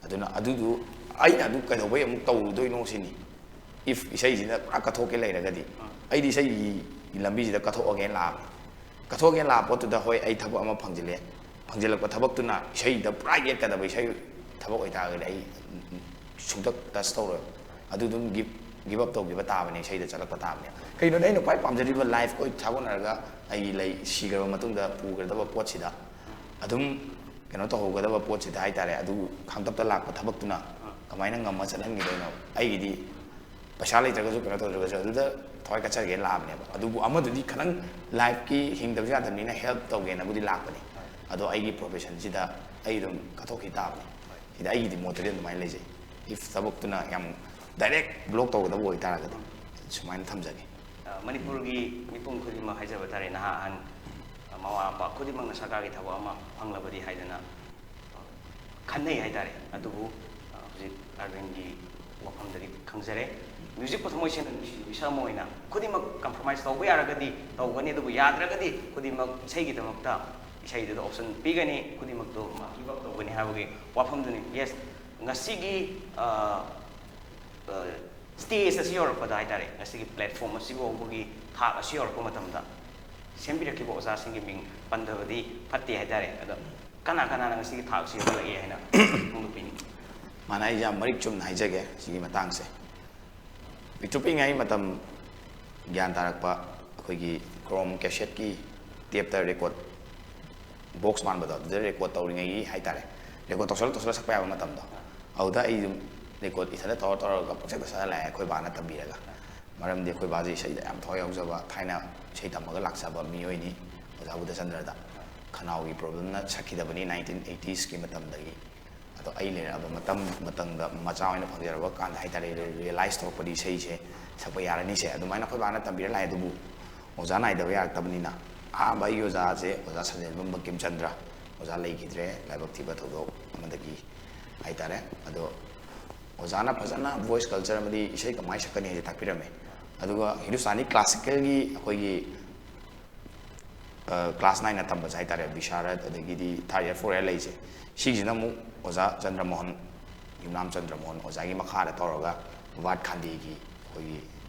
ꯑꯗꯨꯅ ꯑꯗꯨꯗꯨ ꯑꯩꯅ ꯑꯗꯨ ꯀꯩꯗꯧꯕꯩ ꯑꯃꯨꯛ ꯇꯧꯔꯨꯗꯣꯏꯅꯣ ꯁꯤꯅꯤ꯫ If ꯏꯁꯩꯁꯤꯗ ꯄꯨꯔꯥ ꯀꯠꯊꯣꯛꯀꯦ ꯂꯩꯔꯒꯗꯤ, ꯑꯩꯗꯤ ꯏꯁꯩꯒꯤ ꯂꯝꯕꯤꯁꯤꯗ ꯀꯠꯊꯣꯛꯑꯒꯦꯅ ꯂꯥꯛꯑꯕꯅꯤ꯫ ꯀꯠꯊꯣꯛꯑꯒꯦꯅ ꯂꯥꯛꯄ ꯄꯣꯠꯇꯨꯗ, ꯍꯣꯏ, ꯑꯩ ꯊꯕꯛ ꯑꯃ ꯐꯪꯖꯤꯜꯂꯦ, ꯐꯪꯖꯤꯜꯂꯛꯄ ꯊꯕꯛꯇꯨꯅ ꯏꯁꯩꯗ ꯄꯨꯔꯥ ꯌꯦꯠꯀꯗꯕ ꯏꯁꯩ ꯊꯕꯛ ꯑꯣꯏꯇꯥꯔꯒꯗꯤ ꯑꯩ ꯁꯨꯡꯇꯛ touch ꯇꯧꯔꯣꯏ꯫ ꯑꯗꯨ ꯑꯗꯨꯝ give give up ꯇꯧꯈꯤꯕ ꯇꯥꯕꯅꯦ, ꯏꯁꯩꯗ ꯆꯠꯂꯛꯄ ꯇꯥꯕꯅꯦ꯫ ꯀꯩꯅꯣꯗꯤ ꯑꯩꯅ ꯈ꯭ꯋꯥꯏ ꯄꯥꯝꯖꯔꯤꯕ lifeꯀ ꯁꯥꯒꯣꯟꯅꯔꯒ ꯑꯩꯒꯤ ꯂꯩ ꯁꯤꯈ꯭ꯔꯕ ꯃꯇꯨꯡꯗ ꯄꯨꯒꯗꯕ ꯄꯣꯠꯁꯤꯗ ꯑꯗꯨꯝ ꯀꯩꯅꯣ ꯇꯧꯍꯧꯒꯗꯕ ꯄꯣꯠꯁꯤꯗ ꯍꯥꯏꯇꯥꯔꯦ, ꯑꯗꯨ ꯈꯥꯡꯇꯞꯇ ꯂꯥꯛꯄ ꯊꯕꯛꯇꯨꯅ ꯀꯃꯥꯏꯅ ꯉꯝꯃ ꯆꯠꯍꯟꯈꯤꯗꯣꯏꯅꯣ? ꯑꯩꯒꯤꯗꯤ ꯄꯩꯁꯥ ꯂꯩꯇ꯭ꯔꯒꯁꯨ ꯀꯩꯅꯣ ꯇꯧꯗ꯭ꯔꯒꯁꯨ ꯑꯗꯨꯗ ꯊꯋꯥꯏ ꯀꯠꯆꯒꯦꯅ ꯂꯥꯛꯑꯕꯅꯦꯕ꯫ ꯑꯗꯨꯕꯨ ꯑꯃꯗꯨꯗꯤ ꯈꯤꯇꯪ lifeꯀꯤ ꯍꯤꯡꯗꯕꯁꯨ ꯌꯥꯗꯕꯅꯤꯅ help ꯇꯧꯒꯦꯅꯕꯨꯗꯤ ꯂꯥꯛꯄꯅꯤ꯫ ꯑꯗꯣ ꯑꯩꯒꯤ professionꯁꯤꯗ ꯑꯩ ꯑꯗꯨꯝ ꯀꯠꯊꯣꯛꯈꯤ ꯇꯥꯕꯅꯤ꯫ ꯁꯤꯗ ꯑꯩꯒꯤꯗꯤ ꯃꯣꯠꯇꯗꯤ ꯑꯗꯨꯃꯥꯏꯅ ꯂꯩꯖꯩ꯫ If ꯊꯕꯛꯇꯨꯅ ꯌꯥꯝ direct block ꯇꯧꯒꯗꯕ ꯑꯣꯏꯇꯥꯔꯒꯗꯤ ꯁꯨꯃꯥꯏꯅ ꯊꯝꯖꯒꯦ꯫ ꯑ, ꯃꯅꯤꯄꯨꯔꯒꯤ ꯃꯤꯄꯨꯝ ꯈꯨꯗꯤꯡꯃꯛ ꯍꯥꯏꯖꯕ ꯇꯥꯔꯦ, ꯅꯍꯥ ꯑꯍꯟ, ꯑ, ꯃꯃꯥ ꯃꯄꯥ ꯈꯨꯗꯤꯡꯃꯛꯅ ꯁꯔꯀꯥꯔꯒꯤ ꯊꯕꯛ ꯑꯃ ꯐꯪꯂꯕꯗꯤ ꯍꯥꯏꯗꯅ, ꯑ, ꯈꯟꯅꯩ ꯍꯥꯏꯇꯥꯔꯦ꯫ ꯑꯗꯨꯕꯨ, ꯑ, ꯍꯧꯖꯤꯛ ꯑꯔꯕꯤꯟꯒꯤ ꯋꯥꯐꯝꯗꯒꯤ ꯈꯪꯖꯔꯦ꯫ Musicꯄꯨ ꯊꯃꯣꯏ ꯁꯦꯡꯅ ꯅꯨꯡꯁꯤꯕ ꯃꯤꯁꯛ ꯑꯃ ꯑꯣꯏꯅ ꯈꯨꯗꯤꯡꯃꯛ compromise ꯇꯧꯕ ꯌꯥꯔꯒꯗꯤ ꯇꯧꯒꯅꯤ, ꯑꯗꯨꯕꯨ ꯌꯥꯗ꯭ꯔꯒꯗꯤ ꯈꯨꯗꯤꯡꯃꯛ ꯏꯁꯩꯒꯤꯗꯃꯛꯇ ꯏꯁꯩꯗꯨꯗ option ꯄꯤꯒꯅꯤ, ꯈꯨꯗꯤꯡꯃꯛꯇꯨ ꯃꯥ give up ꯇꯧꯒꯅꯤ ꯍꯥꯏꯕꯒꯤ ꯋꯥꯐꯝꯗꯨꯅꯤ꯫ Yes, ꯉꯁꯤꯒꯤ, ꯑ, ꯑ, ꯁ꯭ꯇꯦꯖ ꯑꯁꯤ ꯌꯧꯔꯛꯄꯗ ꯍꯥꯏꯇꯥꯔꯦ, ꯉꯁꯤꯒꯤ ꯄ꯭ꯂꯦꯠꯐꯣꯝ ꯑꯁꯤꯐꯥꯎꯕꯒꯤ ꯊꯥꯛ ꯑꯁꯤ ꯌꯧꯔꯛꯄ ꯃꯇꯝꯗ ꯁꯦꯝꯕꯤꯔꯛꯈꯤꯕ ꯑꯣꯖꯥꯁꯤꯡꯒꯤ ꯃꯤꯡ ꯄꯟꯗꯕꯗꯤ ꯐꯠꯇꯦ ꯍꯥꯏꯇꯥꯔꯦ꯫ ꯑꯗꯣ ꯀꯅꯥ ꯀꯅꯥꯅ ꯉꯁꯤꯒꯤ ꯊꯥꯛ ꯑꯁꯤ ꯌꯧꯍꯜꯂꯛꯏ ꯍꯥꯏꯅ ꯐꯣꯡꯗꯣꯛꯄꯤꯅꯤꯡꯉꯤ? ꯃꯥꯅ ꯑꯩꯁꯦ ꯌꯥꯝ ꯃꯔꯤꯛ ꯆꯨꯝꯅ ꯍꯥꯏꯖꯒꯦ ꯁꯤꯒꯤ ꯃꯇꯥꯡꯁꯦ꯫ ꯄꯤꯛꯇ꯭ꯔꯨ ꯄꯤꯛꯏꯉꯩ ꯃꯇꯝ ꯒ꯭ꯌꯥꯟ ꯇꯥꯔꯛꯄ ꯑꯩꯈꯣꯏꯒꯤ ꯀ꯭ꯔꯣꯝ ꯀꯦꯁꯦꯠꯀꯤ ꯇꯦꯞꯇ ꯔꯦꯀꯣꯔꯠ ꯕꯣꯛꯁ ꯃꯥꯟꯕꯗꯣ, ꯑꯗꯨꯗ ꯔꯦꯀꯣꯔꯠ ꯇꯧꯔꯤꯉꯩꯒꯤ ꯍꯥꯏꯇꯥꯔꯦ, ꯔꯦꯀꯣꯔꯠ ꯇꯧꯁꯜꯂ ꯇꯧꯁꯜꯂ ꯁꯛꯄ ꯌꯥꯕ ꯃꯇꯝꯗꯣ, ꯑꯗꯨꯗ ꯑꯩ ꯑꯗꯨꯝ ꯔꯦꯀꯣꯔꯠ ꯏꯊꯟꯗ ꯇꯧꯔ ꯇꯧꯔꯒ ꯄꯪꯁꯛꯇ ꯁꯛꯍꯜꯂꯛꯑꯦ ꯑꯩꯈꯣꯏ ꯕꯥꯅ ꯇꯝꯕꯤꯔꯒ꯫ ꯃꯔꯝꯗꯤ ꯑꯩꯈꯣꯏ ꯕꯥꯁꯦ ꯏꯁꯩꯗ ꯌꯥꯝ ꯊꯋꯥꯏ ꯌꯥꯎꯖꯕ, ꯊꯥꯏꯅ ꯏꯁꯩ ꯇꯝꯃꯒ ꯂꯥꯛꯆꯕ ꯃꯤꯑꯣꯏꯅꯤ ꯑꯣꯖꯥ ꯕꯨꯙꯆꯟꯗ꯭ꯔꯗ꯫ ꯈꯅꯥꯎꯒꯤ ꯄ꯭ꯔꯣꯕ꯭ꯂꯦꯝꯅ ꯁꯛꯈꯤꯗꯕꯅꯤ ꯅꯥꯏꯟꯇꯤꯟ ꯑꯩꯇꯤꯁꯀꯤ ꯃꯇꯝꯗꯒꯤ꯫ ꯑꯗꯣ ꯑꯩ ꯂꯩꯔꯛꯑꯕ ꯃꯇꯝ ꯃꯇꯝꯗ ꯃꯆꯥ ꯑꯣꯏꯅ ꯐꯪꯖꯔꯕ ꯀꯥꯟꯗ ꯍꯥꯏꯇꯥꯔꯦ, ꯔꯤꯌꯦꯂꯥꯏꯁ ꯇꯧꯔꯛꯄꯗꯤ ꯏꯁꯩꯁꯦ ꯁꯛꯄ ꯌꯥꯔꯅꯤꯁꯦ ꯑꯗꯨꯃꯥꯏꯅ ꯑꯩꯈꯣꯏ ꯕꯥꯅ ꯇꯝꯕꯤꯔ ꯂꯥꯛꯑꯦ꯫ ꯑꯗꯨꯕꯨ ꯑꯣꯖꯥ ꯅꯥꯏꯗꯕ ꯌꯥꯔꯛꯇꯕꯅꯤꯅ ꯑꯍꯥꯟꯕ ꯑꯩꯒꯤ ꯑꯣꯖꯥꯁꯦ ꯑꯣꯖꯥ ꯁꯟꯖꯦꯟꯕꯝ ꯕꯪꯀꯤꯝ ꯆꯟꯗ꯭ꯔ, ꯑꯣꯖꯥ ꯂꯩꯈꯤꯗ꯭ꯔꯦ ꯂꯥꯏꯕꯛ ꯊꯤꯕ ꯊꯧꯗꯣꯛ ꯑꯃꯗꯒꯤ ꯍꯥꯏꯇꯥꯔꯦ꯫ ꯑꯗꯣ ꯑꯣꯖꯥꯅ ꯐꯖꯅ ꯚꯣꯏꯁ ꯀꯜꯆꯔ ꯑꯃꯗꯤ ꯏꯁꯩ ꯀꯃꯥꯏꯅ ꯁꯛꯀꯅꯤ ꯍꯥꯏꯁꯦ ꯇꯥꯛꯄꯤꯔꯝꯃꯦ꯫ ꯑꯗꯨꯒ ꯍꯤꯟꯗꯨꯁꯇꯥꯅꯤ ꯀ꯭ꯂꯥꯁꯤꯀꯦꯜꯒꯤ ꯑꯩꯈꯣꯏꯒꯤ ꯀ꯭ꯂꯥꯁ ꯅꯥꯏꯟꯅ ꯇꯝꯕꯁꯦ ꯍꯥꯏꯇꯥꯔꯦ, ꯕꯤꯁꯥꯔꯠ ꯑꯗꯒꯤꯗꯤ ꯊꯥꯔꯠ ꯏꯌꯥꯔ ꯐꯣꯔ ꯏꯌꯥꯔ ꯂꯩꯁꯦ, ꯁꯤꯒꯤꯁꯤꯅ ꯑꯃꯨꯛ ꯑꯣꯖꯥ ꯆꯟꯗ꯭ꯔꯃꯣꯍꯟ, ꯌꯨꯝꯅꯥꯝ ꯆꯟꯗ꯭ꯔꯃꯣꯍꯟ ꯑꯣꯖꯥꯒꯤ ꯃꯈꯥꯗ ꯇꯧꯔꯒ ꯚꯥꯠ ꯈꯥꯟꯗꯦꯒꯤ ꯑꯩꯈꯣꯏꯒꯤ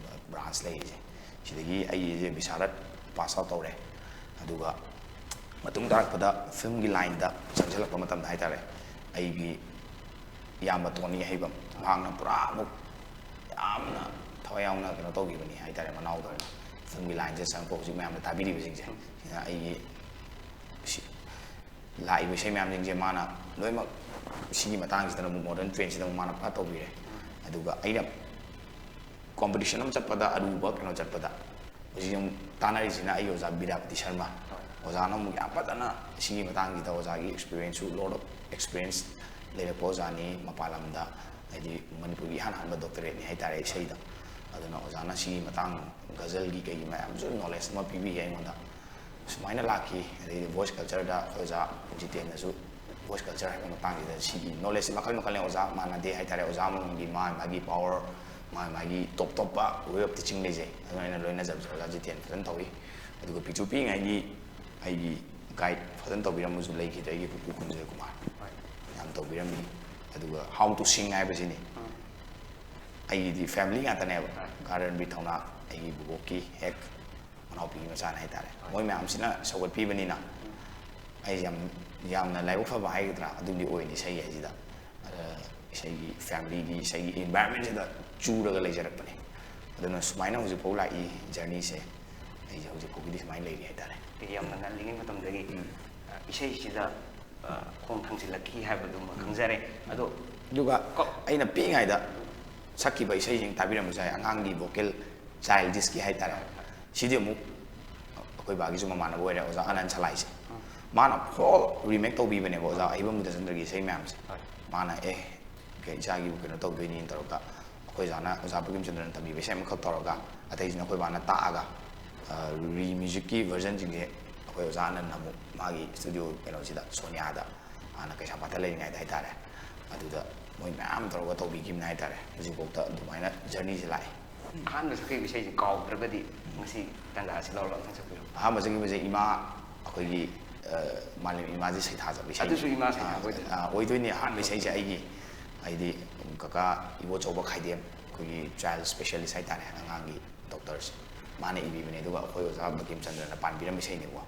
ꯕ꯭ꯔꯥꯟꯁ ꯂꯩꯔꯤꯁꯦ, ꯁꯤꯗꯒꯤ ꯑꯩꯁꯦ ꯕꯤꯁꯥꯔꯠ ꯄꯥꯁ ꯑꯥꯎꯠ ꯇꯧꯔꯦ꯫ ꯑꯗꯨꯒ ꯃꯇꯨꯡ ꯇꯥꯔꯛꯄꯗ ꯐꯤꯂꯝꯒꯤ ꯂꯥꯏꯟꯗ ꯆꯪꯁꯤꯜꯂꯛꯄ ꯃꯇꯝꯗ ꯍꯥꯏꯇꯥꯔꯦ, ꯑꯩꯒꯤ ꯏꯌꯥꯝꯕ ꯇꯣꯅꯤ ꯑꯍꯩꯕꯝ, ꯃꯍꯥꯛꯅ ꯄꯨꯔꯥ ꯑꯃꯨꯛ ꯌꯥꯝꯅ ꯊꯋꯥꯏ ꯌꯥꯎꯅ ꯀꯩꯅꯣ ꯇꯧꯈꯤꯕꯅꯤ ꯍꯥꯏꯇꯥꯔꯦ, ꯃꯅꯥꯎꯗꯧꯅ꯫ ꯐꯤꯂꯝꯒꯤ ꯂꯥꯏꯟꯁꯦ ꯆꯪꯉꯛꯄ ꯍꯧꯖꯤꯛ ꯃꯌꯥꯝꯅ ꯇꯥꯕꯤꯔꯤꯕꯁꯤꯡꯁꯦ, ꯁꯤꯅ ꯑꯩꯒꯤ ꯁꯤ-, ꯂꯥꯛꯏꯕ ꯏꯁꯩ ꯃꯌꯥꯝꯁꯤꯡꯁꯦ ꯃꯥꯅ ꯂꯣꯏꯅꯃꯛ ꯁꯤꯒꯤ ꯃꯇꯥꯡꯁꯤꯗꯅ ꯑꯃꯨꯛ ꯃꯣꯗꯔꯟ ꯇ꯭ꯔꯦꯟꯁꯤꯗ ꯑꯃꯨꯛ ꯃꯥꯅ ꯄꯨꯔꯥ ꯇꯧꯕꯤꯔꯦ꯫ ꯑꯗꯨꯒ ꯑꯩꯅ ꯀꯣꯝꯄꯤꯇꯤꯁꯟ ꯑꯃ ꯆꯠꯄꯗ, ꯑꯔꯨꯕ ꯀꯩꯅꯣ ꯆꯠꯄꯗ, ꯍꯧꯖꯤꯛ ꯑꯃꯨꯛ ꯇꯥꯟꯅꯔꯤꯁꯤꯅ ꯑꯩꯒꯤ ꯑꯣꯖꯥ ꯕꯤꯗ꯭ꯌꯥꯄꯇꯤ ꯁꯔꯃ꯫ ꯑꯣꯖꯥꯅ ꯑꯃꯨꯛ ꯌꯥꯝ ꯐꯖꯅ ꯁꯤꯒꯤ ꯃꯇꯥꯡꯁꯤꯗ, ꯑꯣꯖꯥꯒꯤ ꯑꯦꯛꯁꯄꯤꯔꯤꯌꯦꯟꯁꯁꯨ, ꯂꯣꯠ ꯑꯣꯐ ꯑꯦꯛꯁꯄꯤꯔꯤꯌꯦꯟꯁ ꯂꯩꯔꯛꯄ ꯑꯣꯖꯥꯅꯤ, ꯃꯄꯥꯟ ꯂꯝꯗ, ꯍꯥꯏꯗꯤ ꯃꯅꯤꯄꯨꯔꯒꯤ ꯏꯍꯥꯟ ꯍꯥꯟꯕ ꯗꯣꯛꯇꯔꯦꯠꯅꯤ ꯍꯥꯏꯇꯥꯔꯦ ꯏꯁꯩꯗ꯫ ꯑꯗꯨꯅ ꯑꯣꯖꯥꯅ ꯁꯤꯒꯤ ꯃꯇꯥꯡ, ꯒꯖꯜꯒꯤ ꯀꯩꯒꯤ ꯃꯌꯥꯝꯁꯨ ꯅꯣꯂꯦꯖ ꯑꯃ ꯄꯤꯕꯤꯌꯦ ꯑꯩꯉꯣꯟꯗ꯫ ꯁꯨꯃꯥꯏꯅ ꯂꯥꯛꯈꯤ꯫ ꯑꯗꯩꯗꯤ ꯚꯣꯏꯁ ꯀꯜꯆꯔꯗ ꯑꯩꯈꯣꯏ ꯑꯣꯖꯥ ꯖꯤꯇꯦꯟꯅꯁꯨ ꯚꯣꯏꯁ ꯀꯜꯆꯔ ꯍꯥꯏꯕ ꯃꯇꯥꯡꯁꯤꯗ ꯁꯤꯒꯤ ꯅꯣꯂꯦꯖꯁꯦ ꯃꯈꯜ ꯃꯈꯜꯅꯤ, ꯑꯣꯖꯥ ꯃꯥꯟꯅꯗꯦ ꯍꯥꯏꯇꯥꯔꯦ꯫ ꯑꯣꯖꯥ ꯑꯃꯃꯝꯒꯤ ꯃꯥꯒꯤ ꯃꯥꯒꯤ ꯄꯥꯋꯔ, ꯃꯥꯒꯤ ꯃꯥꯒꯤ ꯇꯣꯞ ꯇꯣꯞꯄ ꯋꯦ ꯑꯣꯐ ꯇꯤꯆꯤꯡ ꯂꯩꯖꯩ꯫ ꯑꯗꯨꯅ ꯑꯩꯅ ꯂꯣꯏꯅꯖꯕꯁꯦ ꯑꯣꯖꯥ ꯖꯤꯇꯦꯟ ꯐꯖꯅ ꯇꯧꯏ꯫ ꯑꯗꯨꯒ ꯄꯤꯛꯇ꯭ꯔꯨ ꯄꯤꯛꯏꯉꯩꯒꯤ ꯑꯩꯒꯤ ꯒꯥꯏꯗ ꯐꯖꯅ ꯇꯧꯕꯤꯔꯝꯕꯁꯨ ꯂꯩꯈꯤꯗ꯭ꯔꯦ, ꯑꯩꯒꯤ ꯄꯨꯄꯨ ꯀꯨꯟꯖꯣꯏ ꯀꯨꯃꯥꯔ ꯌꯥꯝ ꯇꯧꯕꯤꯔꯝꯃꯤ꯫ ꯑꯗꯨꯒ ꯍꯥꯎ ꯇꯨ ꯁꯤꯡ ꯍꯥꯏꯕꯁꯤꯅꯤ꯫ ꯑꯩꯒꯤꯗꯤ ꯐꯦꯃꯤꯂꯤ ꯉꯥꯛꯇꯅꯦꯕ꯫ ꯀꯥ ꯔꯟꯕꯤꯔ ꯊꯧꯅꯥ ꯑꯩꯒꯤ ꯕꯨꯕꯣꯛꯀꯤ ꯍꯦꯛ ꯃꯅꯥꯎꯄꯤꯒꯤ ꯃꯆꯥꯅꯦ ꯍꯥꯏꯇꯥꯔꯦ꯫ ꯃꯣꯏ ꯃꯌꯥꯝꯁꯤꯅ ꯁꯧꯒꯠꯄꯤꯕꯅꯤꯅ ꯑꯩ ꯌꯥꯝ, ꯌꯥꯝꯅ ꯂꯥꯏꯕꯛ ꯐꯕ ꯍꯥꯏꯒꯗ꯭ꯔꯥ, ꯑꯗꯨꯝꯗꯤ ꯑꯣꯏꯅꯤ ꯏꯁꯩ ꯍꯥꯏꯁꯤꯗ꯫ ꯑꯗ ꯏꯁꯩꯒꯤ ꯐꯦꯃꯤꯂꯤꯒꯤ, ꯏꯁꯩꯒꯤ ꯏꯟꯚꯥꯏꯔꯣꯟꯃꯦꯟꯁꯤꯗ ꯆꯨꯔꯒ ꯂꯩꯖꯔꯛꯄꯅꯦ꯫ ꯑꯗꯨꯅ ꯁꯨꯃꯥꯏꯅ ꯍꯧꯖꯤꯛꯐꯥꯎ ꯂꯥꯛꯏ ꯖꯔꯅꯤꯁꯦ꯫ ꯑꯩꯁꯦ ꯍꯧꯖꯤꯛ ꯐꯥꯎꯒꯤꯗꯤ ꯁꯨꯃꯥꯏꯅ ꯂꯩꯔꯤ ꯍꯥꯏꯇꯥꯔꯦ꯫ ꯌꯥꯝꯅ ꯉꯜꯂꯤꯉꯩ ꯃꯇꯝꯗꯒꯤ, ꯎꯝ꯫ ꯑ, ꯏꯁꯩꯁꯤꯗ, ꯑ, ꯈꯣꯡ ꯊꯥꯡꯖꯤꯜꯂꯛꯈꯤ ꯍꯥꯏꯕꯗꯨꯃ ꯎꯝ꯫ ꯈꯪꯖꯔꯦ꯫ ꯑꯗꯣ ꯑꯗꯨꯒ ꯀꯣ- ꯑꯩꯅ ꯄꯤꯛꯏꯉꯩꯗ ꯁꯛꯈꯤꯕ ꯏꯁꯩꯁꯤꯡ ꯇꯥꯕꯤꯔꯝꯕꯁꯨ ꯌꯥꯏ, ꯑꯉꯥꯡꯒꯤ ꯚꯣꯀꯦꯜ ꯆꯥꯏꯜꯗꯤꯁꯀꯤ ꯍꯥꯏꯇꯥꯔꯦ꯫ ꯁꯤꯗꯤ ꯑꯃꯨꯛ ꯑꯩꯈꯣꯏ ꯕꯥꯒꯤꯁꯨ ꯃꯃꯥꯟꯅꯕ ꯑꯣꯏꯔꯦ, ꯑꯣꯖꯥ ꯑꯅꯟ ꯁꯂꯥꯏꯁꯦ꯫ ꯎꯝ꯫ ꯃꯥꯅ ꯐꯣꯜ ꯔꯤꯃꯦꯛ ꯇꯧꯕꯤꯕꯅꯦꯕ ꯑꯣꯖꯥ ꯑꯍꯩꯕ ꯃꯨꯗꯆꯟꯗ꯭ꯔꯒꯤ ꯏꯁꯩ ꯃꯌꯥꯝꯁꯦ꯫ ꯍꯣꯏ꯫ ꯃꯥꯅ ꯑꯦ ꯀꯩ ꯏꯆꯥꯒꯤꯕꯨ ꯀꯩꯅꯣ ꯇꯧꯗꯣꯏꯅꯤꯅ ꯇꯧꯔꯒ ꯑꯩꯈꯣꯏ ꯑꯣꯖꯥꯅ, ꯑꯣꯖꯥ ꯕꯟꯀꯤꯝ ꯆꯟꯗ꯭ꯔꯅ ꯇꯝꯕꯤꯕ ꯏꯁꯩ ꯑꯃꯈꯛ ꯇꯧꯔꯒ, ꯑꯇꯩꯁꯤꯅ ꯑꯩꯈꯣꯏ ꯕꯥꯅ ꯇꯥꯛꯑꯒ, ꯑ, ꯔꯤ ꯃ꯭ꯌꯨꯖꯤꯛꯀꯤ ꯚꯔꯖꯟꯁꯤꯡꯁꯦ ꯑꯩꯈꯣꯏ ꯑꯣꯖꯥ ꯑꯅꯟꯅ ꯑꯃꯨꯛ ꯃꯥꯒꯤ ꯁ꯭ꯇꯨꯗꯤꯑꯣ ꯀꯩꯅꯣꯁꯤꯗ, ꯁꯣꯅꯤꯌꯥꯗ, ꯍꯥꯟꯅ ꯀꯩꯁꯥꯝꯄꯥꯠꯇ ꯂꯩꯔꯤꯉꯩꯗ ꯍꯥꯏꯇꯥꯔꯦ, ꯑꯗꯨꯗ ꯃꯣꯏ ꯃꯌꯥꯝ ꯇꯧꯔꯒ ꯇꯧꯕꯤꯈꯤꯕꯅꯦ ꯍꯥꯏꯇꯥꯔꯦ꯫ ꯍꯧꯖꯤꯛꯐꯥꯎꯗ ꯑꯗꯨꯃꯥꯏꯅ ꯖꯔꯅꯤꯁꯦ ꯂꯥꯛꯑꯦ꯫ ꯑꯍꯥꯟꯕ ꯁꯛꯈꯤꯕ ꯏꯁꯩꯁꯦ ꯀꯥꯎꯗ꯭ꯔꯒꯗꯤ ꯉꯁꯤ ꯇꯥꯟꯖꯥ ꯑꯁꯤ ꯂꯧꯔꯒ ꯑꯝꯇꯪ ꯁꯛꯄꯤꯔꯣ꯫ ꯑꯍꯥꯟꯕ ꯁꯛꯈꯤꯕꯁꯦ ꯏꯃꯥ, ꯑꯩꯈꯣꯏꯒꯤ, ꯑ, ꯃꯥꯂꯦꯝ ꯏꯃꯥꯁꯦ ꯁꯩꯊꯥꯖꯕ ꯏꯁꯩ꯫ ꯑꯗꯨꯁꯨ ꯏꯃꯥ ꯁꯩꯊꯥꯕ ꯑꯣꯏꯗꯣꯏꯅꯤ? ꯑ, ꯑꯣꯏꯗꯣꯏꯅꯤ꯫ ꯑꯍꯥꯟꯕ ꯏꯁꯩꯁꯦ ꯑꯩꯒꯤ, ꯍꯥꯏꯗꯤ ꯀꯀꯥ ꯏꯕꯣꯆꯧꯕ ꯈꯥꯏꯗꯦꯝ, ꯑꯩꯈꯣꯏꯒꯤ ꯆꯥꯏꯜ ꯁ꯭ꯄꯦꯁꯤꯌꯦꯂꯤꯁ ꯍꯥꯏꯇꯥꯔꯦ, ꯑꯉꯥꯡꯒꯤ ꯗꯣꯛꯇꯔꯁꯦ, ꯃꯥꯅ ꯏꯕꯤꯕꯅꯦ꯫ ꯑꯗꯨꯒ ꯑꯩꯈꯣꯏ ꯑꯣꯖꯥ ꯕꯟꯀꯤꯝ ꯆꯟꯗ꯭ꯔꯅ ꯄꯥꯟꯕꯤꯔꯝꯕ ꯏꯁꯩꯅꯦꯕꯀꯣ꯫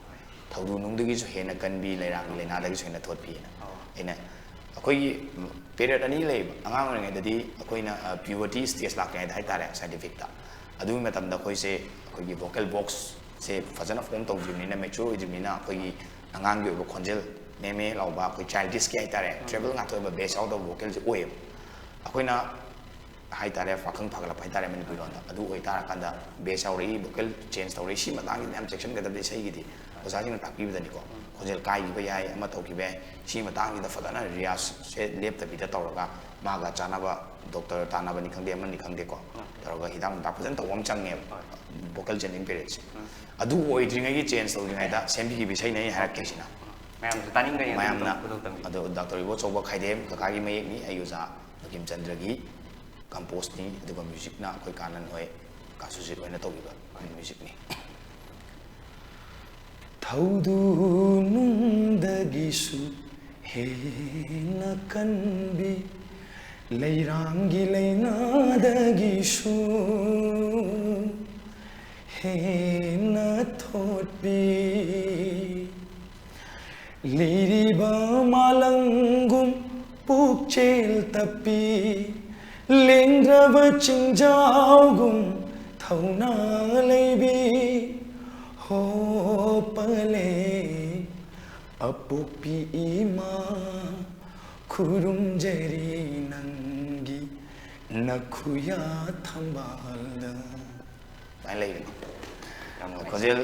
ꯊꯧꯗꯨ ꯅꯨꯡꯗꯒꯤꯁꯨ ꯍꯦꯟꯅ ꯀꯟꯕꯤ, ꯂꯩꯔꯥꯡꯒꯤ ꯂꯥꯏꯅꯥꯗꯒꯤꯁꯨ ꯍꯦꯟꯅ ꯊꯣꯠꯄꯤꯅ꯫ ꯑꯣ꯫ ꯑꯩꯅ, ꯑꯩꯈꯣꯏꯒꯤ ꯄꯦꯔꯦꯠ ꯑꯅꯤ ꯂꯩꯌꯦꯕ꯫ ꯑꯉꯥꯡ ꯑꯣꯏꯔꯤꯉꯩꯗꯗꯤ ꯑꯩꯈꯣꯏꯅ, ꯑ, ꯄ꯭ꯌꯨꯕꯔꯇꯤ ꯁ꯭ꯇꯦꯖ ꯂꯥꯛꯇ꯭ꯔꯤꯉꯩꯗ ꯍꯥꯏꯇꯥꯔꯦ, ꯁꯥꯏꯟꯇꯤꯐꯤꯛꯇ꯫ ꯑꯗꯨꯒꯤ ꯃꯇꯝꯗ ꯑꯩꯈꯣꯏꯁꯦ, ꯑꯩꯈꯣꯏꯒꯤ ꯚꯣꯀꯦꯜ ꯕꯣꯛꯁꯁꯦ ꯐꯖꯅ ꯐꯣꯝ ꯇꯧꯗ꯭ꯔꯤꯕꯅꯤꯅ, ꯃꯦꯆ꯭ꯌꯣꯔ ꯑꯣꯏꯗ꯭ꯔꯤꯕꯅꯤꯅ, ꯑꯩꯈꯣꯏꯒꯤ ꯑꯉꯥꯡꯒꯤ ꯑꯣꯏꯕ ꯈꯣꯟꯖꯦꯜ ꯃꯦ ꯃꯦ ꯂꯥꯎꯕ, ꯑꯩꯈꯣꯏ ꯆꯥꯏꯜꯗꯤꯁꯀꯤ ꯍꯥꯏꯇꯥꯔꯦ, ꯇ꯭ꯔꯦꯕꯜ ꯉꯥꯛꯇ ꯑꯣꯏꯕ, ꯕꯦꯁ ꯌꯥꯎꯗꯕ ꯚꯣꯀꯦꯜꯁꯦ ꯑꯣꯏꯌꯦꯕ꯫ ꯑꯩꯈꯣꯏꯅ ꯍꯥꯏꯇꯥꯔꯦ, ꯄꯥꯈꯪ ꯐꯒꯠꯂꯛꯄ ꯍꯥꯏꯇꯥꯔꯦ ꯃꯅꯤꯄꯨꯔꯤ ꯂꯣꯟꯗ꯫ ꯑꯗꯨ ꯑꯣꯏꯇꯥꯔꯀꯥꯟꯗ ꯕꯦꯁ ꯌꯥꯎꯔꯛꯏ, ꯚꯣꯀꯦꯜ ꯆꯦꯟꯖ ꯇꯧꯔꯛꯏ, ꯁꯤ ꯃꯇꯥꯡꯁꯤꯗ ꯌꯥꯝ ꯆꯦꯛꯁꯤꯟꯒꯗꯕꯗꯤ ꯏꯁꯩꯒꯤꯗꯤ ꯑꯣꯖꯥꯁꯤꯡꯅ ꯇꯥꯛꯄꯤꯕꯗꯅꯤꯀꯣ꯫ ꯈꯣꯟꯖꯦꯜ ꯀꯥꯏꯈꯤꯕ ꯌꯥꯏ, ꯑꯃ ꯇꯧꯈꯤꯕ ꯌꯥꯏ, ꯁꯤ ꯃꯇꯥꯡꯁꯤꯗ ꯐꯖꯅ ꯔꯤꯌꯥꯁꯁꯦ ꯂꯦꯞꯇꯕꯤꯗ ꯇꯧꯔꯒ ꯃꯥꯒ ꯆꯥꯟꯅꯕ ꯗꯣꯛꯇꯔ ꯇꯥꯟꯅꯕꯅꯤ ꯈꯪꯗꯦ, ꯑꯃꯅꯤ ꯈꯪꯗꯦꯀꯣ, ꯇꯧꯔꯒ ꯍꯤꯗꯥꯛ ꯅꯨꯡꯗꯥꯛ ꯐꯖꯅ ꯇꯧꯕ ꯑꯃ ꯆꯪꯉꯦꯕ꯫ ꯚꯣꯀꯦꯜ ꯆꯦꯟꯖꯤꯡ ꯄꯦꯔꯦꯠꯁꯦ꯫ ꯑꯗꯨ ꯑꯣꯏꯗ꯭ꯔꯤꯉꯩꯒꯤ ꯆꯦꯟꯖ ꯇꯧꯗ꯭ꯔꯤꯉꯩꯗ ꯁꯦꯝꯕꯤꯈꯤꯕ ꯏꯁꯩꯅꯦ ꯑꯩ ꯍꯥꯏꯔꯛꯀꯦꯁꯤꯅ꯫ ꯃꯌꯥꯝꯁꯨ ꯇꯥꯅꯤꯡꯒꯅꯤ ꯑꯗꯨꯝ ꯃꯌꯥꯝꯅ ꯈꯨꯗꯣꯜ ꯇꯝꯕꯤ꯫ ꯑꯗꯣ ꯗꯥꯛꯇꯔ ꯏꯕꯣꯆꯧꯕ ꯈꯥꯏꯗꯦꯝ ꯀꯀꯥꯒꯤ ꯃꯌꯦꯛꯅꯤ, ꯑꯩ ꯑꯣꯖꯥ ꯕꯟꯀꯤꯝ ꯆꯟꯗ꯭ꯔꯒꯤ ꯀꯝꯄꯣꯁꯅꯤ, ꯑꯗꯨꯒ ꯃ꯭ꯌꯨꯖꯤꯛꯅ ꯑꯩꯈꯣꯏ ꯀꯥ ꯅꯟ ꯍꯣꯏ, ꯀꯥ ꯁꯨꯖꯤꯠ ꯍꯣꯏꯅ ꯇꯧꯕꯤꯕ ꯃ꯭ꯌꯨꯖꯤꯛꯅꯤ꯫ ꯊꯧꯗꯨ ꯅꯨꯡꯗꯒꯤꯁꯨ ꯍꯦꯟꯅ ꯀꯟꯕꯤ, ꯂꯩꯔꯥꯡꯒꯤ ꯂꯩꯅꯥꯗꯒꯤꯁꯨ ꯍꯦꯟꯅ ꯊꯣꯠꯄꯤ, ꯂꯤꯔꯤꯕ ꯃꯥꯂꯪꯒꯨꯝ ꯄꯨꯛꯆꯦꯜ ꯇꯞꯄꯤ, ꯂꯦꯡꯗ꯭ꯔꯕ ꯆꯤꯡꯖꯥꯎꯒꯨꯝ ꯊꯧꯅꯥ ꯂꯩꯕꯤ꯫ ꯍꯣ ꯄꯂꯦ ꯑꯄꯣꯛꯄꯤ ꯏꯃꯥ, ꯈꯨꯔꯨꯝꯖꯔꯤ ꯅꯪꯒꯤ ꯅꯈꯨꯌꯥ ꯊꯝꯕꯥꯜꯗ꯫ ꯑꯗꯨꯃꯥꯏꯅ ꯂꯩꯕꯅꯤ꯫ ꯌꯥꯝ ꯅꯨꯡꯉꯥꯏ꯫ ꯈꯣꯟꯖꯦꯜ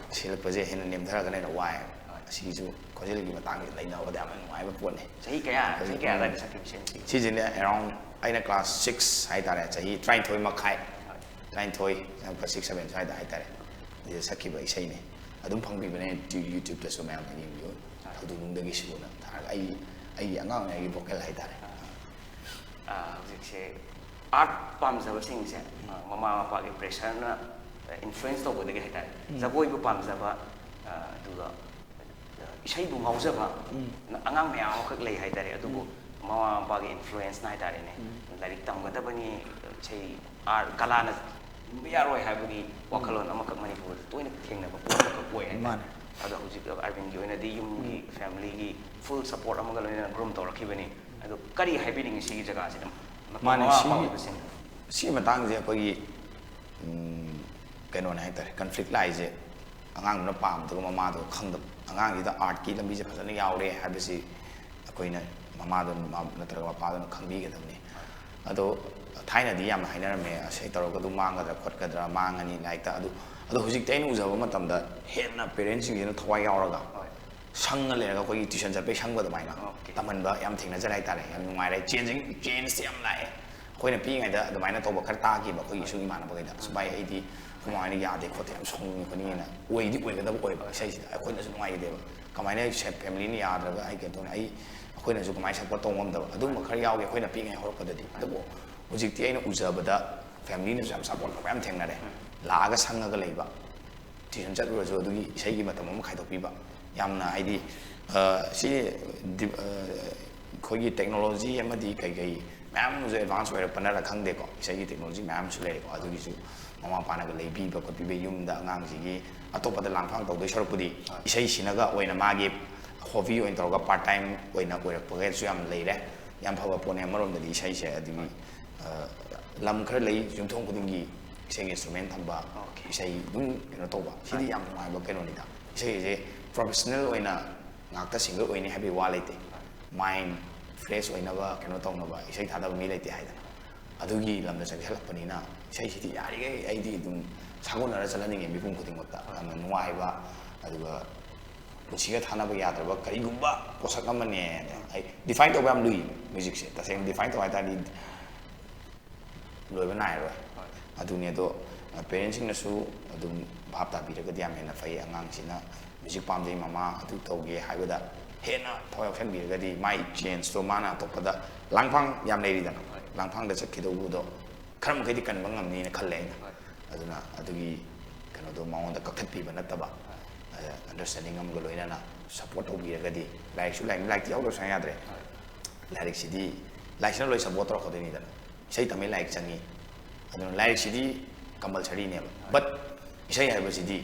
ꯁꯤꯜꯂꯛꯄꯁꯦ ꯍꯦꯟꯅ ꯅꯦꯝꯊꯔꯒꯅ ꯍꯦꯟꯅ ꯋꯥꯏꯑꯦꯕ꯫ ꯑꯁꯤꯒꯤꯁꯨ ꯈꯣꯟꯖꯦꯜꯒꯤ ꯃꯇꯥꯡꯁꯦ ꯅꯩꯅꯕꯗ ꯌꯥꯝꯅ ꯅꯨꯡꯉꯥꯏꯕ ꯄꯣꯠꯅꯤ꯫ ꯆꯍꯤ ꯀꯌꯥ ꯆꯍꯤ ꯀꯌꯥ ꯑꯗꯨꯋꯥꯏꯗ ꯁꯛꯈꯤꯕ ꯏꯁꯩꯅꯣ ꯁꯤꯒꯤ? ꯁꯤꯁꯤꯅꯦ around ꯑꯩꯅ class six ꯍꯥꯏꯇꯥꯔꯦ, ꯆꯍꯤ ꯇꯔꯥꯅꯤꯊꯣꯏ ꯃꯈꯥꯏ, ꯇꯔꯥꯅꯤꯊꯣꯏ, class six seven ꯁ꯭ꯋꯥꯏꯗ ꯍꯥꯏꯇꯥꯔꯦ, ꯑꯗꯨꯗ ꯁꯛꯈꯤꯕ ꯏꯁꯩꯅꯦ꯫ ꯑꯗꯨꯝ ꯐꯪꯕꯤꯕꯅꯦ, YouTubeꯇꯁꯨ ꯃꯌꯥꯝꯅ ꯌꯦꯡꯕꯤꯌꯨ꯫ ꯊꯧꯗꯨꯅꯨꯡꯗꯒꯤꯁꯨꯅ ꯊꯥꯔꯒ ꯑꯩ ꯑꯩꯒꯤ ꯑꯉꯥꯡ ꯑꯣꯏꯔꯤꯉꯩꯒꯤ vocal ꯍꯥꯏꯇꯥꯔꯦ꯫ ꯑꯥ, ꯍꯧꯖꯤꯛꯁꯦ ꯑꯥꯔꯠ ꯄꯥꯝꯖꯕꯁꯤꯡꯁꯦ, ꯑꯥ, ꯃꯃꯥ ꯃꯄꯥꯒꯤ ꯄ꯭ꯔꯦꯁꯔꯅ ꯏꯟꯐ꯭ꯂꯨꯌꯦꯟꯁ ꯇꯧꯕꯗꯒꯤ ꯍꯥꯏꯇꯥꯔꯦ, ꯖꯒꯣꯏꯕꯨ ꯄꯥꯝꯖꯕ, ꯑꯥ, ꯑꯗꯨꯒ ꯏꯁꯩꯕꯨ ꯉꯥꯎꯖꯕ ꯑꯉꯥꯡ ꯃꯌꯥꯝ ꯑꯃꯈꯛ ꯂꯩ ꯍꯥꯏꯇꯥꯔꯦ꯫ ꯑꯗꯨꯕꯨ ꯃꯃꯥ ꯃꯄꯥꯒꯤ ꯏꯟꯐ꯭ꯂꯨꯌꯦꯟꯁꯅ ꯍꯥꯏꯇꯥꯔꯦꯅꯦ, ꯂꯥꯏꯔꯤꯛ ꯇꯝꯒꯗꯕꯅꯤ, ꯏꯁꯩ, ꯑꯥꯔꯠ, ꯀꯂꯥꯅ ꯍꯤꯡꯕ ꯌꯥꯔꯣꯏ ꯍꯥꯏꯕꯒꯤ ꯋꯥꯈꯜꯂꯣꯟ ꯑꯃꯈꯛ ꯃꯅꯤꯄꯨꯔꯗ ꯇꯣꯏꯅ ꯊꯦꯡꯅꯕ ꯄꯣꯠ ꯑꯃꯈꯛ ꯑꯣꯏ ꯍꯥꯏꯇꯥꯔꯦ꯫ ꯃꯥꯅꯦ꯫ ꯑꯗꯣ ꯍꯧꯖꯤꯛ ꯑꯔꯕꯤꯟꯒꯤ ꯑꯣꯏꯅꯗꯤ ꯌꯨꯝꯒꯤ, ꯐꯦꯃꯤꯂꯤꯒꯤ ꯐꯨꯜ ꯁꯄꯣꯔꯠ ꯑꯃꯒ ꯂꯣꯏꯅꯅ ꯒ꯭ꯔꯨꯝ ꯇꯧꯔꯛꯈꯤꯕꯅꯤ꯫ ꯑꯗꯣ ꯀꯔꯤ ꯍꯥꯏꯕꯤꯅꯤꯡꯉꯤ ꯁꯤꯒꯤ ꯖꯒꯥꯁꯤꯗ? ꯃꯃꯥ ꯃꯥꯅꯦ, ꯃꯄꯥ ꯁꯤꯒꯤ ꯑꯣꯏꯕꯁꯤꯡ꯫ ꯁꯤꯒꯤ ꯃꯇꯥꯡꯁꯦ ꯑꯩꯈꯣꯏꯒꯤ, ꯎꯝ, ꯀꯩꯅꯣꯅꯦ ꯍꯥꯏꯇꯥꯔꯦ, ꯀꯟꯐ꯭ꯂꯤꯛ ꯂꯥꯛꯏꯁꯦ ꯑꯉꯥꯡꯗꯨꯅ ꯄꯥꯝꯗꯕ, ꯃꯃꯥꯗꯣ ꯈꯪꯗꯕ꯫ ꯑꯉꯥꯡꯁꯤꯗ ꯑꯥꯔꯠꯀꯤ ꯂꯝꯕꯤꯁꯦ ꯐꯖꯅ ꯌꯥꯎꯔꯦ ꯍꯥꯏꯕꯁꯤ ꯑꯩꯈꯣꯏꯅ ꯃꯃꯥꯗꯨꯅ ꯃ-, ꯅꯠꯇ꯭ꯔꯒ ꯃꯄꯥꯗꯨꯅ ꯈꯪꯕꯤꯒꯗꯕꯅꯤ꯫ ꯑꯗꯣ ꯊꯥꯏꯅꯗꯤ ꯌꯥꯝꯅ ꯍꯥꯏꯅꯔꯝꯃꯦ, "ꯁꯤ ꯇꯧꯔꯒ ꯑꯗꯨꯝ ꯃꯥꯡꯒꯗ꯭ꯔꯥ ꯈꯣꯠꯀꯗ꯭ꯔꯥ, ꯃꯥꯡꯉꯅꯤ ꯂꯥꯏꯔꯤꯛꯇ", ꯑꯗꯨ, ꯑꯗꯣ ꯍꯧꯖꯤꯛꯇꯤ ꯑꯩꯅ ꯎꯖꯕ ꯃꯇꯝꯗ ꯍꯦꯟꯅ ꯄꯦꯔꯦꯟꯁꯁꯤꯡꯁꯤꯅ ꯊꯋꯥꯏ ꯌꯥꯎꯔꯒ ꯍꯣꯏ꯫ ꯁꯪꯉ ꯂꯩꯔꯒ ꯑꯩꯈꯣꯏꯒꯤ ꯇ꯭ꯌꯨꯁꯟ ꯆꯠꯄꯒꯤ ꯁꯪꯕ ꯑꯗꯨꯃꯥꯏꯅ ꯑꯣꯀꯦ꯫ ꯇꯝꯍꯟꯕ ꯌꯥꯝ ꯊꯦꯡꯅꯖꯔꯦ ꯍꯥꯏꯇꯥꯔꯦ꯫ ꯌꯥꯝ ꯅꯨꯡꯉꯥꯏꯔꯦ, ꯆꯦꯟꯖꯤꯡ, ꯆꯦꯟꯖꯇꯤ ꯌꯥꯝ ꯂꯥꯛꯑꯦ꯫ ꯑꯩꯈꯣꯏꯅ ꯄꯤꯛꯏꯉꯩꯗ ꯑꯗꯨꯃꯥꯏꯅ ꯇꯧꯕ ꯈꯔ ꯇꯥꯈꯤꯕ ꯑꯩꯈꯣꯏꯒꯤ ꯁꯨꯝ ꯏꯃꯥꯟꯅꯕꯈꯩꯗ, "ꯁꯨꯃꯥꯏ ꯑꯩꯗꯤ ꯑꯩꯈꯣꯏ ꯃꯃꯥ ꯍꯣꯏꯅ ꯌꯥꯗꯦ ꯈꯣꯠꯇꯦ, ꯌꯥꯝ ꯁꯥꯎꯅꯤꯡꯉꯤ ꯈꯣꯠꯅꯤꯡꯉꯤꯅ", ꯑꯣꯏꯗꯤ ꯑꯣꯏꯒꯗꯕ ꯑꯣꯏꯕ ꯏꯁꯩꯁꯤꯗ ꯑꯩꯈꯣꯏꯅꯁꯨ ꯅꯨꯡꯉꯥꯏꯈꯤꯗꯦꯕ꯫ ꯀꯃꯥꯏꯅ ꯐꯦꯃꯤꯂꯤꯅ ꯌꯥꯗ꯭ꯔꯒ ꯑꯩ ꯀꯩꯅꯣ ꯇꯧꯅꯤ, ꯑꯩ, ꯑꯩꯈꯣꯏꯅꯁꯨ ꯀꯃꯥꯏꯅ ꯁꯞꯄꯣꯔꯠ ꯇꯧꯕ ꯉꯝꯗꯕ ꯑꯗꯨꯒꯨꯝꯕ ꯈꯔ ꯌꯥꯎꯈꯤ ꯑꯩꯈꯣꯏꯅ ꯄꯤꯛꯏꯉꯩ ꯍꯧꯔꯛꯄꯗꯗꯤ꯫ ꯑꯗꯨꯕꯨ ꯍꯧꯖꯤꯛꯇꯤ ꯑꯩꯅ ꯎꯖꯕꯗ ꯐꯦꯃꯤꯂꯤꯅꯁꯨ ꯌꯥꯝ ꯁꯞꯄꯣꯔꯠ ꯇꯧꯕ ꯌꯥꯝ ꯊꯦꯡꯅꯔꯦ꯫ ꯂꯥꯛꯑꯒ ꯁꯪꯉꯒ ꯂꯩꯕ, ꯇ꯭ꯌꯨꯁꯟ ꯆꯠꯂꯨꯔꯁꯨ ꯑꯗꯨꯒꯤ ꯏꯁꯩꯒꯤ ꯃꯇꯝ ꯑꯃ ꯈꯥꯏꯗꯣꯛꯄꯤꯕ, ꯌꯥꯝꯅ ꯍꯥꯏꯗꯤ, ꯑ, ꯁꯤ ꯗꯤ-, ꯑ, ꯑꯩꯈꯣꯏꯒꯤ ꯇꯦꯛꯅꯣꯂꯣꯖꯤ ꯑꯃꯗꯤ ꯀꯩꯀꯩ ꯃꯌꯥꯝ ꯑꯃꯁꯨ ꯑꯦꯗꯚꯥꯟꯁ ꯑꯣꯏꯔꯛꯄꯅꯔ ꯈꯪꯗꯦꯀꯣ, ꯏꯁꯩꯒꯤ ꯇꯦꯛꯅꯣꯂꯣꯖꯤ ꯃꯌꯥꯝ ꯑꯃꯁꯨ ꯂꯩꯔꯦꯀꯣ꯫ ꯑꯗꯨꯒꯤꯁꯨ ꯃꯃꯥ ꯃꯄꯥꯅꯒ ꯂꯩꯕꯤꯕ ꯈꯣꯠꯄꯤꯕ, ꯌꯨꯝꯗ ꯑꯉꯥꯡꯁꯤꯒꯤ ꯑꯇꯣꯞꯄꯗ ꯂꯥꯡꯐꯥꯡ ꯇꯧꯗꯣꯏ ꯁꯔꯨꯛꯄꯨꯗꯤ ꯏꯁꯩꯁꯤꯅꯒ ꯑꯣꯏꯅ ꯃꯥꯒꯤ ꯍꯣꯕꯤ ꯑꯣꯏꯅ ꯇꯧꯔꯒ ꯄꯥꯔꯠ ꯇꯥꯏꯝ ꯑꯣꯏꯅ ꯑꯣꯏꯔꯛꯄꯒꯁꯨ ꯌꯥꯝ ꯂꯩꯔꯦ꯫ ꯌꯥꯝ ꯐꯕ ꯄꯣꯠꯅꯦ ꯑꯃꯔꯣꯝꯗꯗꯤ ꯏꯁꯩꯁꯦ꯫ ꯑꯗꯨꯒꯤ ꯂꯝ ꯈꯔ ꯂꯩ ꯌꯨꯝꯊꯣꯡ ꯈꯨꯗꯤꯡꯒꯤ ꯏꯁꯩꯒꯤ ꯏꯟꯁꯇ꯭ꯔꯨꯃꯦꯟ ꯊꯝꯕ, ꯏꯁꯩ ꯑꯗꯨꯝ ꯀꯩꯅꯣ ꯇꯧꯕ꯫ ꯁꯤꯗꯤ ꯌꯥꯝ ꯅꯨꯡꯉꯥꯏꯕ ꯀꯩꯅꯣꯅꯤꯗ꯫ ꯏꯁꯩꯁꯦ ꯄ꯭ꯔꯣꯐꯦꯁꯅꯦꯜ ꯑꯣꯏꯅ ꯉꯥꯛꯇ ꯁꯤꯡꯒꯔ ꯑꯣꯏꯅꯤ ꯍꯥꯏꯕꯒꯤ ꯋꯥ ꯂꯩꯇꯦ꯫ ꯃꯥꯏꯟ ꯐ꯭ꯔꯦꯁ ꯑꯣꯏꯅꯕ, ꯀꯩꯅꯣ ꯇꯧꯅꯕ ꯏꯁꯩ ꯊꯥꯗꯕ ꯃꯤ ꯂꯩꯇꯦ ꯍꯥꯏꯗꯅ꯫ ꯑꯗꯨꯒꯤ ꯂꯝꯗ ꯆꯪꯁꯤꯜꯂꯛꯄꯅꯤꯅ ꯏꯁꯩꯁꯤꯗꯤ ꯌꯥꯔꯤꯈꯩ ꯑꯩꯗꯤ ꯑꯗꯨꯝ ꯁꯥꯒꯣꯟꯅꯔ ꯆꯠꯍꯟꯅꯤꯡꯉꯦ ꯃꯤꯄꯨꯝ ꯈꯨꯗꯤꯡꯃꯛꯇ꯫ ꯌꯥꯝꯅ ꯅꯨꯡꯉꯥꯏꯕ, ꯑꯗꯨꯒ ꯄꯨꯟꯁꯤꯒ ꯊꯥꯅꯕ ꯌꯥꯗ꯭ꯔꯕ ꯀꯔꯤꯒꯨꯝꯕ ꯄꯣꯠꯁꯛ ꯑꯃꯅꯦ꯫ ꯑꯩ ꯗꯤꯐꯥꯏꯟ ꯇꯧꯕ ꯌꯥꯝ ꯂꯨꯏ ꯃ꯭ꯌꯨꯖꯤꯛꯁꯦ꯫ ꯇꯁꯦꯡꯅ ꯗꯤꯐꯥꯏꯟ ꯇꯧ ꯍꯥꯏ ꯇꯥꯔꯗꯤ ꯂꯣꯏꯕ ꯅꯥꯏꯔꯔꯣꯏ꯫ ꯑꯗꯨꯅꯦ꯫ ꯑꯗꯣ ꯄꯦꯔꯦꯟꯁꯤꯡꯅꯁꯨ ꯑꯗꯨꯝ ꯚꯥꯞ ꯇꯥꯕꯤꯔꯒꯗꯤ ꯌꯥꯝ ꯍꯦꯟꯅ ꯐꯩ꯫ ꯑꯉꯥꯡꯁꯤꯅ ꯃ꯭ꯌꯨꯖꯤꯛ ꯄꯥꯝꯖꯩ, ꯃꯃꯥ ꯑꯗꯨ ꯇꯧꯒꯦ ꯍꯥꯏꯕꯗ ꯍꯦꯟꯅ ꯊꯋꯥꯏ ꯌꯥꯎꯁꯟꯕꯤꯔꯒꯗꯤ ꯃꯥꯏ ꯆꯦꯟꯖꯇꯣ ꯃꯥꯅ ꯑꯇꯣꯞꯄꯗ, ꯂꯥꯡꯐꯥꯡ ꯌꯥꯝ ꯂꯩꯔꯤꯗꯅ, ꯂꯥꯡꯐꯥꯡꯗ ꯆꯠꯈꯤꯗꯧꯕꯗꯣ ꯈꯔ ꯃꯈꯩꯗꯤ ꯀꯟꯕ ꯉꯝꯅꯤꯅ ꯈꯜꯂꯦ ꯑꯩꯅ꯫ ꯑꯗꯨꯅ ꯑꯗꯨꯒꯤ ꯀꯩꯅꯣꯗꯣ ꯃꯉꯣꯟꯗ ꯀꯛꯊꯠꯄꯤꯕ ꯅꯠꯇꯕ, ꯑꯟꯗꯔꯁ꯭ꯇꯦꯟꯗꯤꯡ ꯑꯃꯒ ꯂꯣꯏꯅꯅ ꯁꯞꯄꯣꯔꯠ ꯇꯧꯕꯤꯔꯒꯗꯤ, ꯂꯥꯏꯔꯤꯛꯁꯨ ꯂꯥꯏꯔꯤꯛ, ꯂꯥꯏꯔꯤꯛꯇꯤ ꯌꯥꯎꯗꯕ ꯁꯨꯡꯌꯥ ꯌꯥꯗ꯭ꯔꯦ꯫ ꯂꯥꯏꯔꯤꯛꯁꯤꯗꯤ, ꯂꯥꯏꯔꯤꯛꯁꯤꯅ ꯂꯣꯏ ꯁꯞꯄꯣꯔꯠ ꯇꯧꯔꯛꯀꯗꯣꯏꯅꯤꯗꯅ꯫ ꯏꯁꯩ ꯇꯝꯕꯩ ꯂꯥꯏꯔꯤꯛ ꯆꯪꯉꯤ, ꯑꯗꯨꯅ ꯂꯥꯏꯔꯤꯛꯁꯤꯗꯤ ꯀꯝꯄꯜꯁꯔꯤꯅꯦꯕ꯫ ꯕꯠ ꯏꯁꯩ ꯍꯥꯏꯕꯁꯤꯗꯤ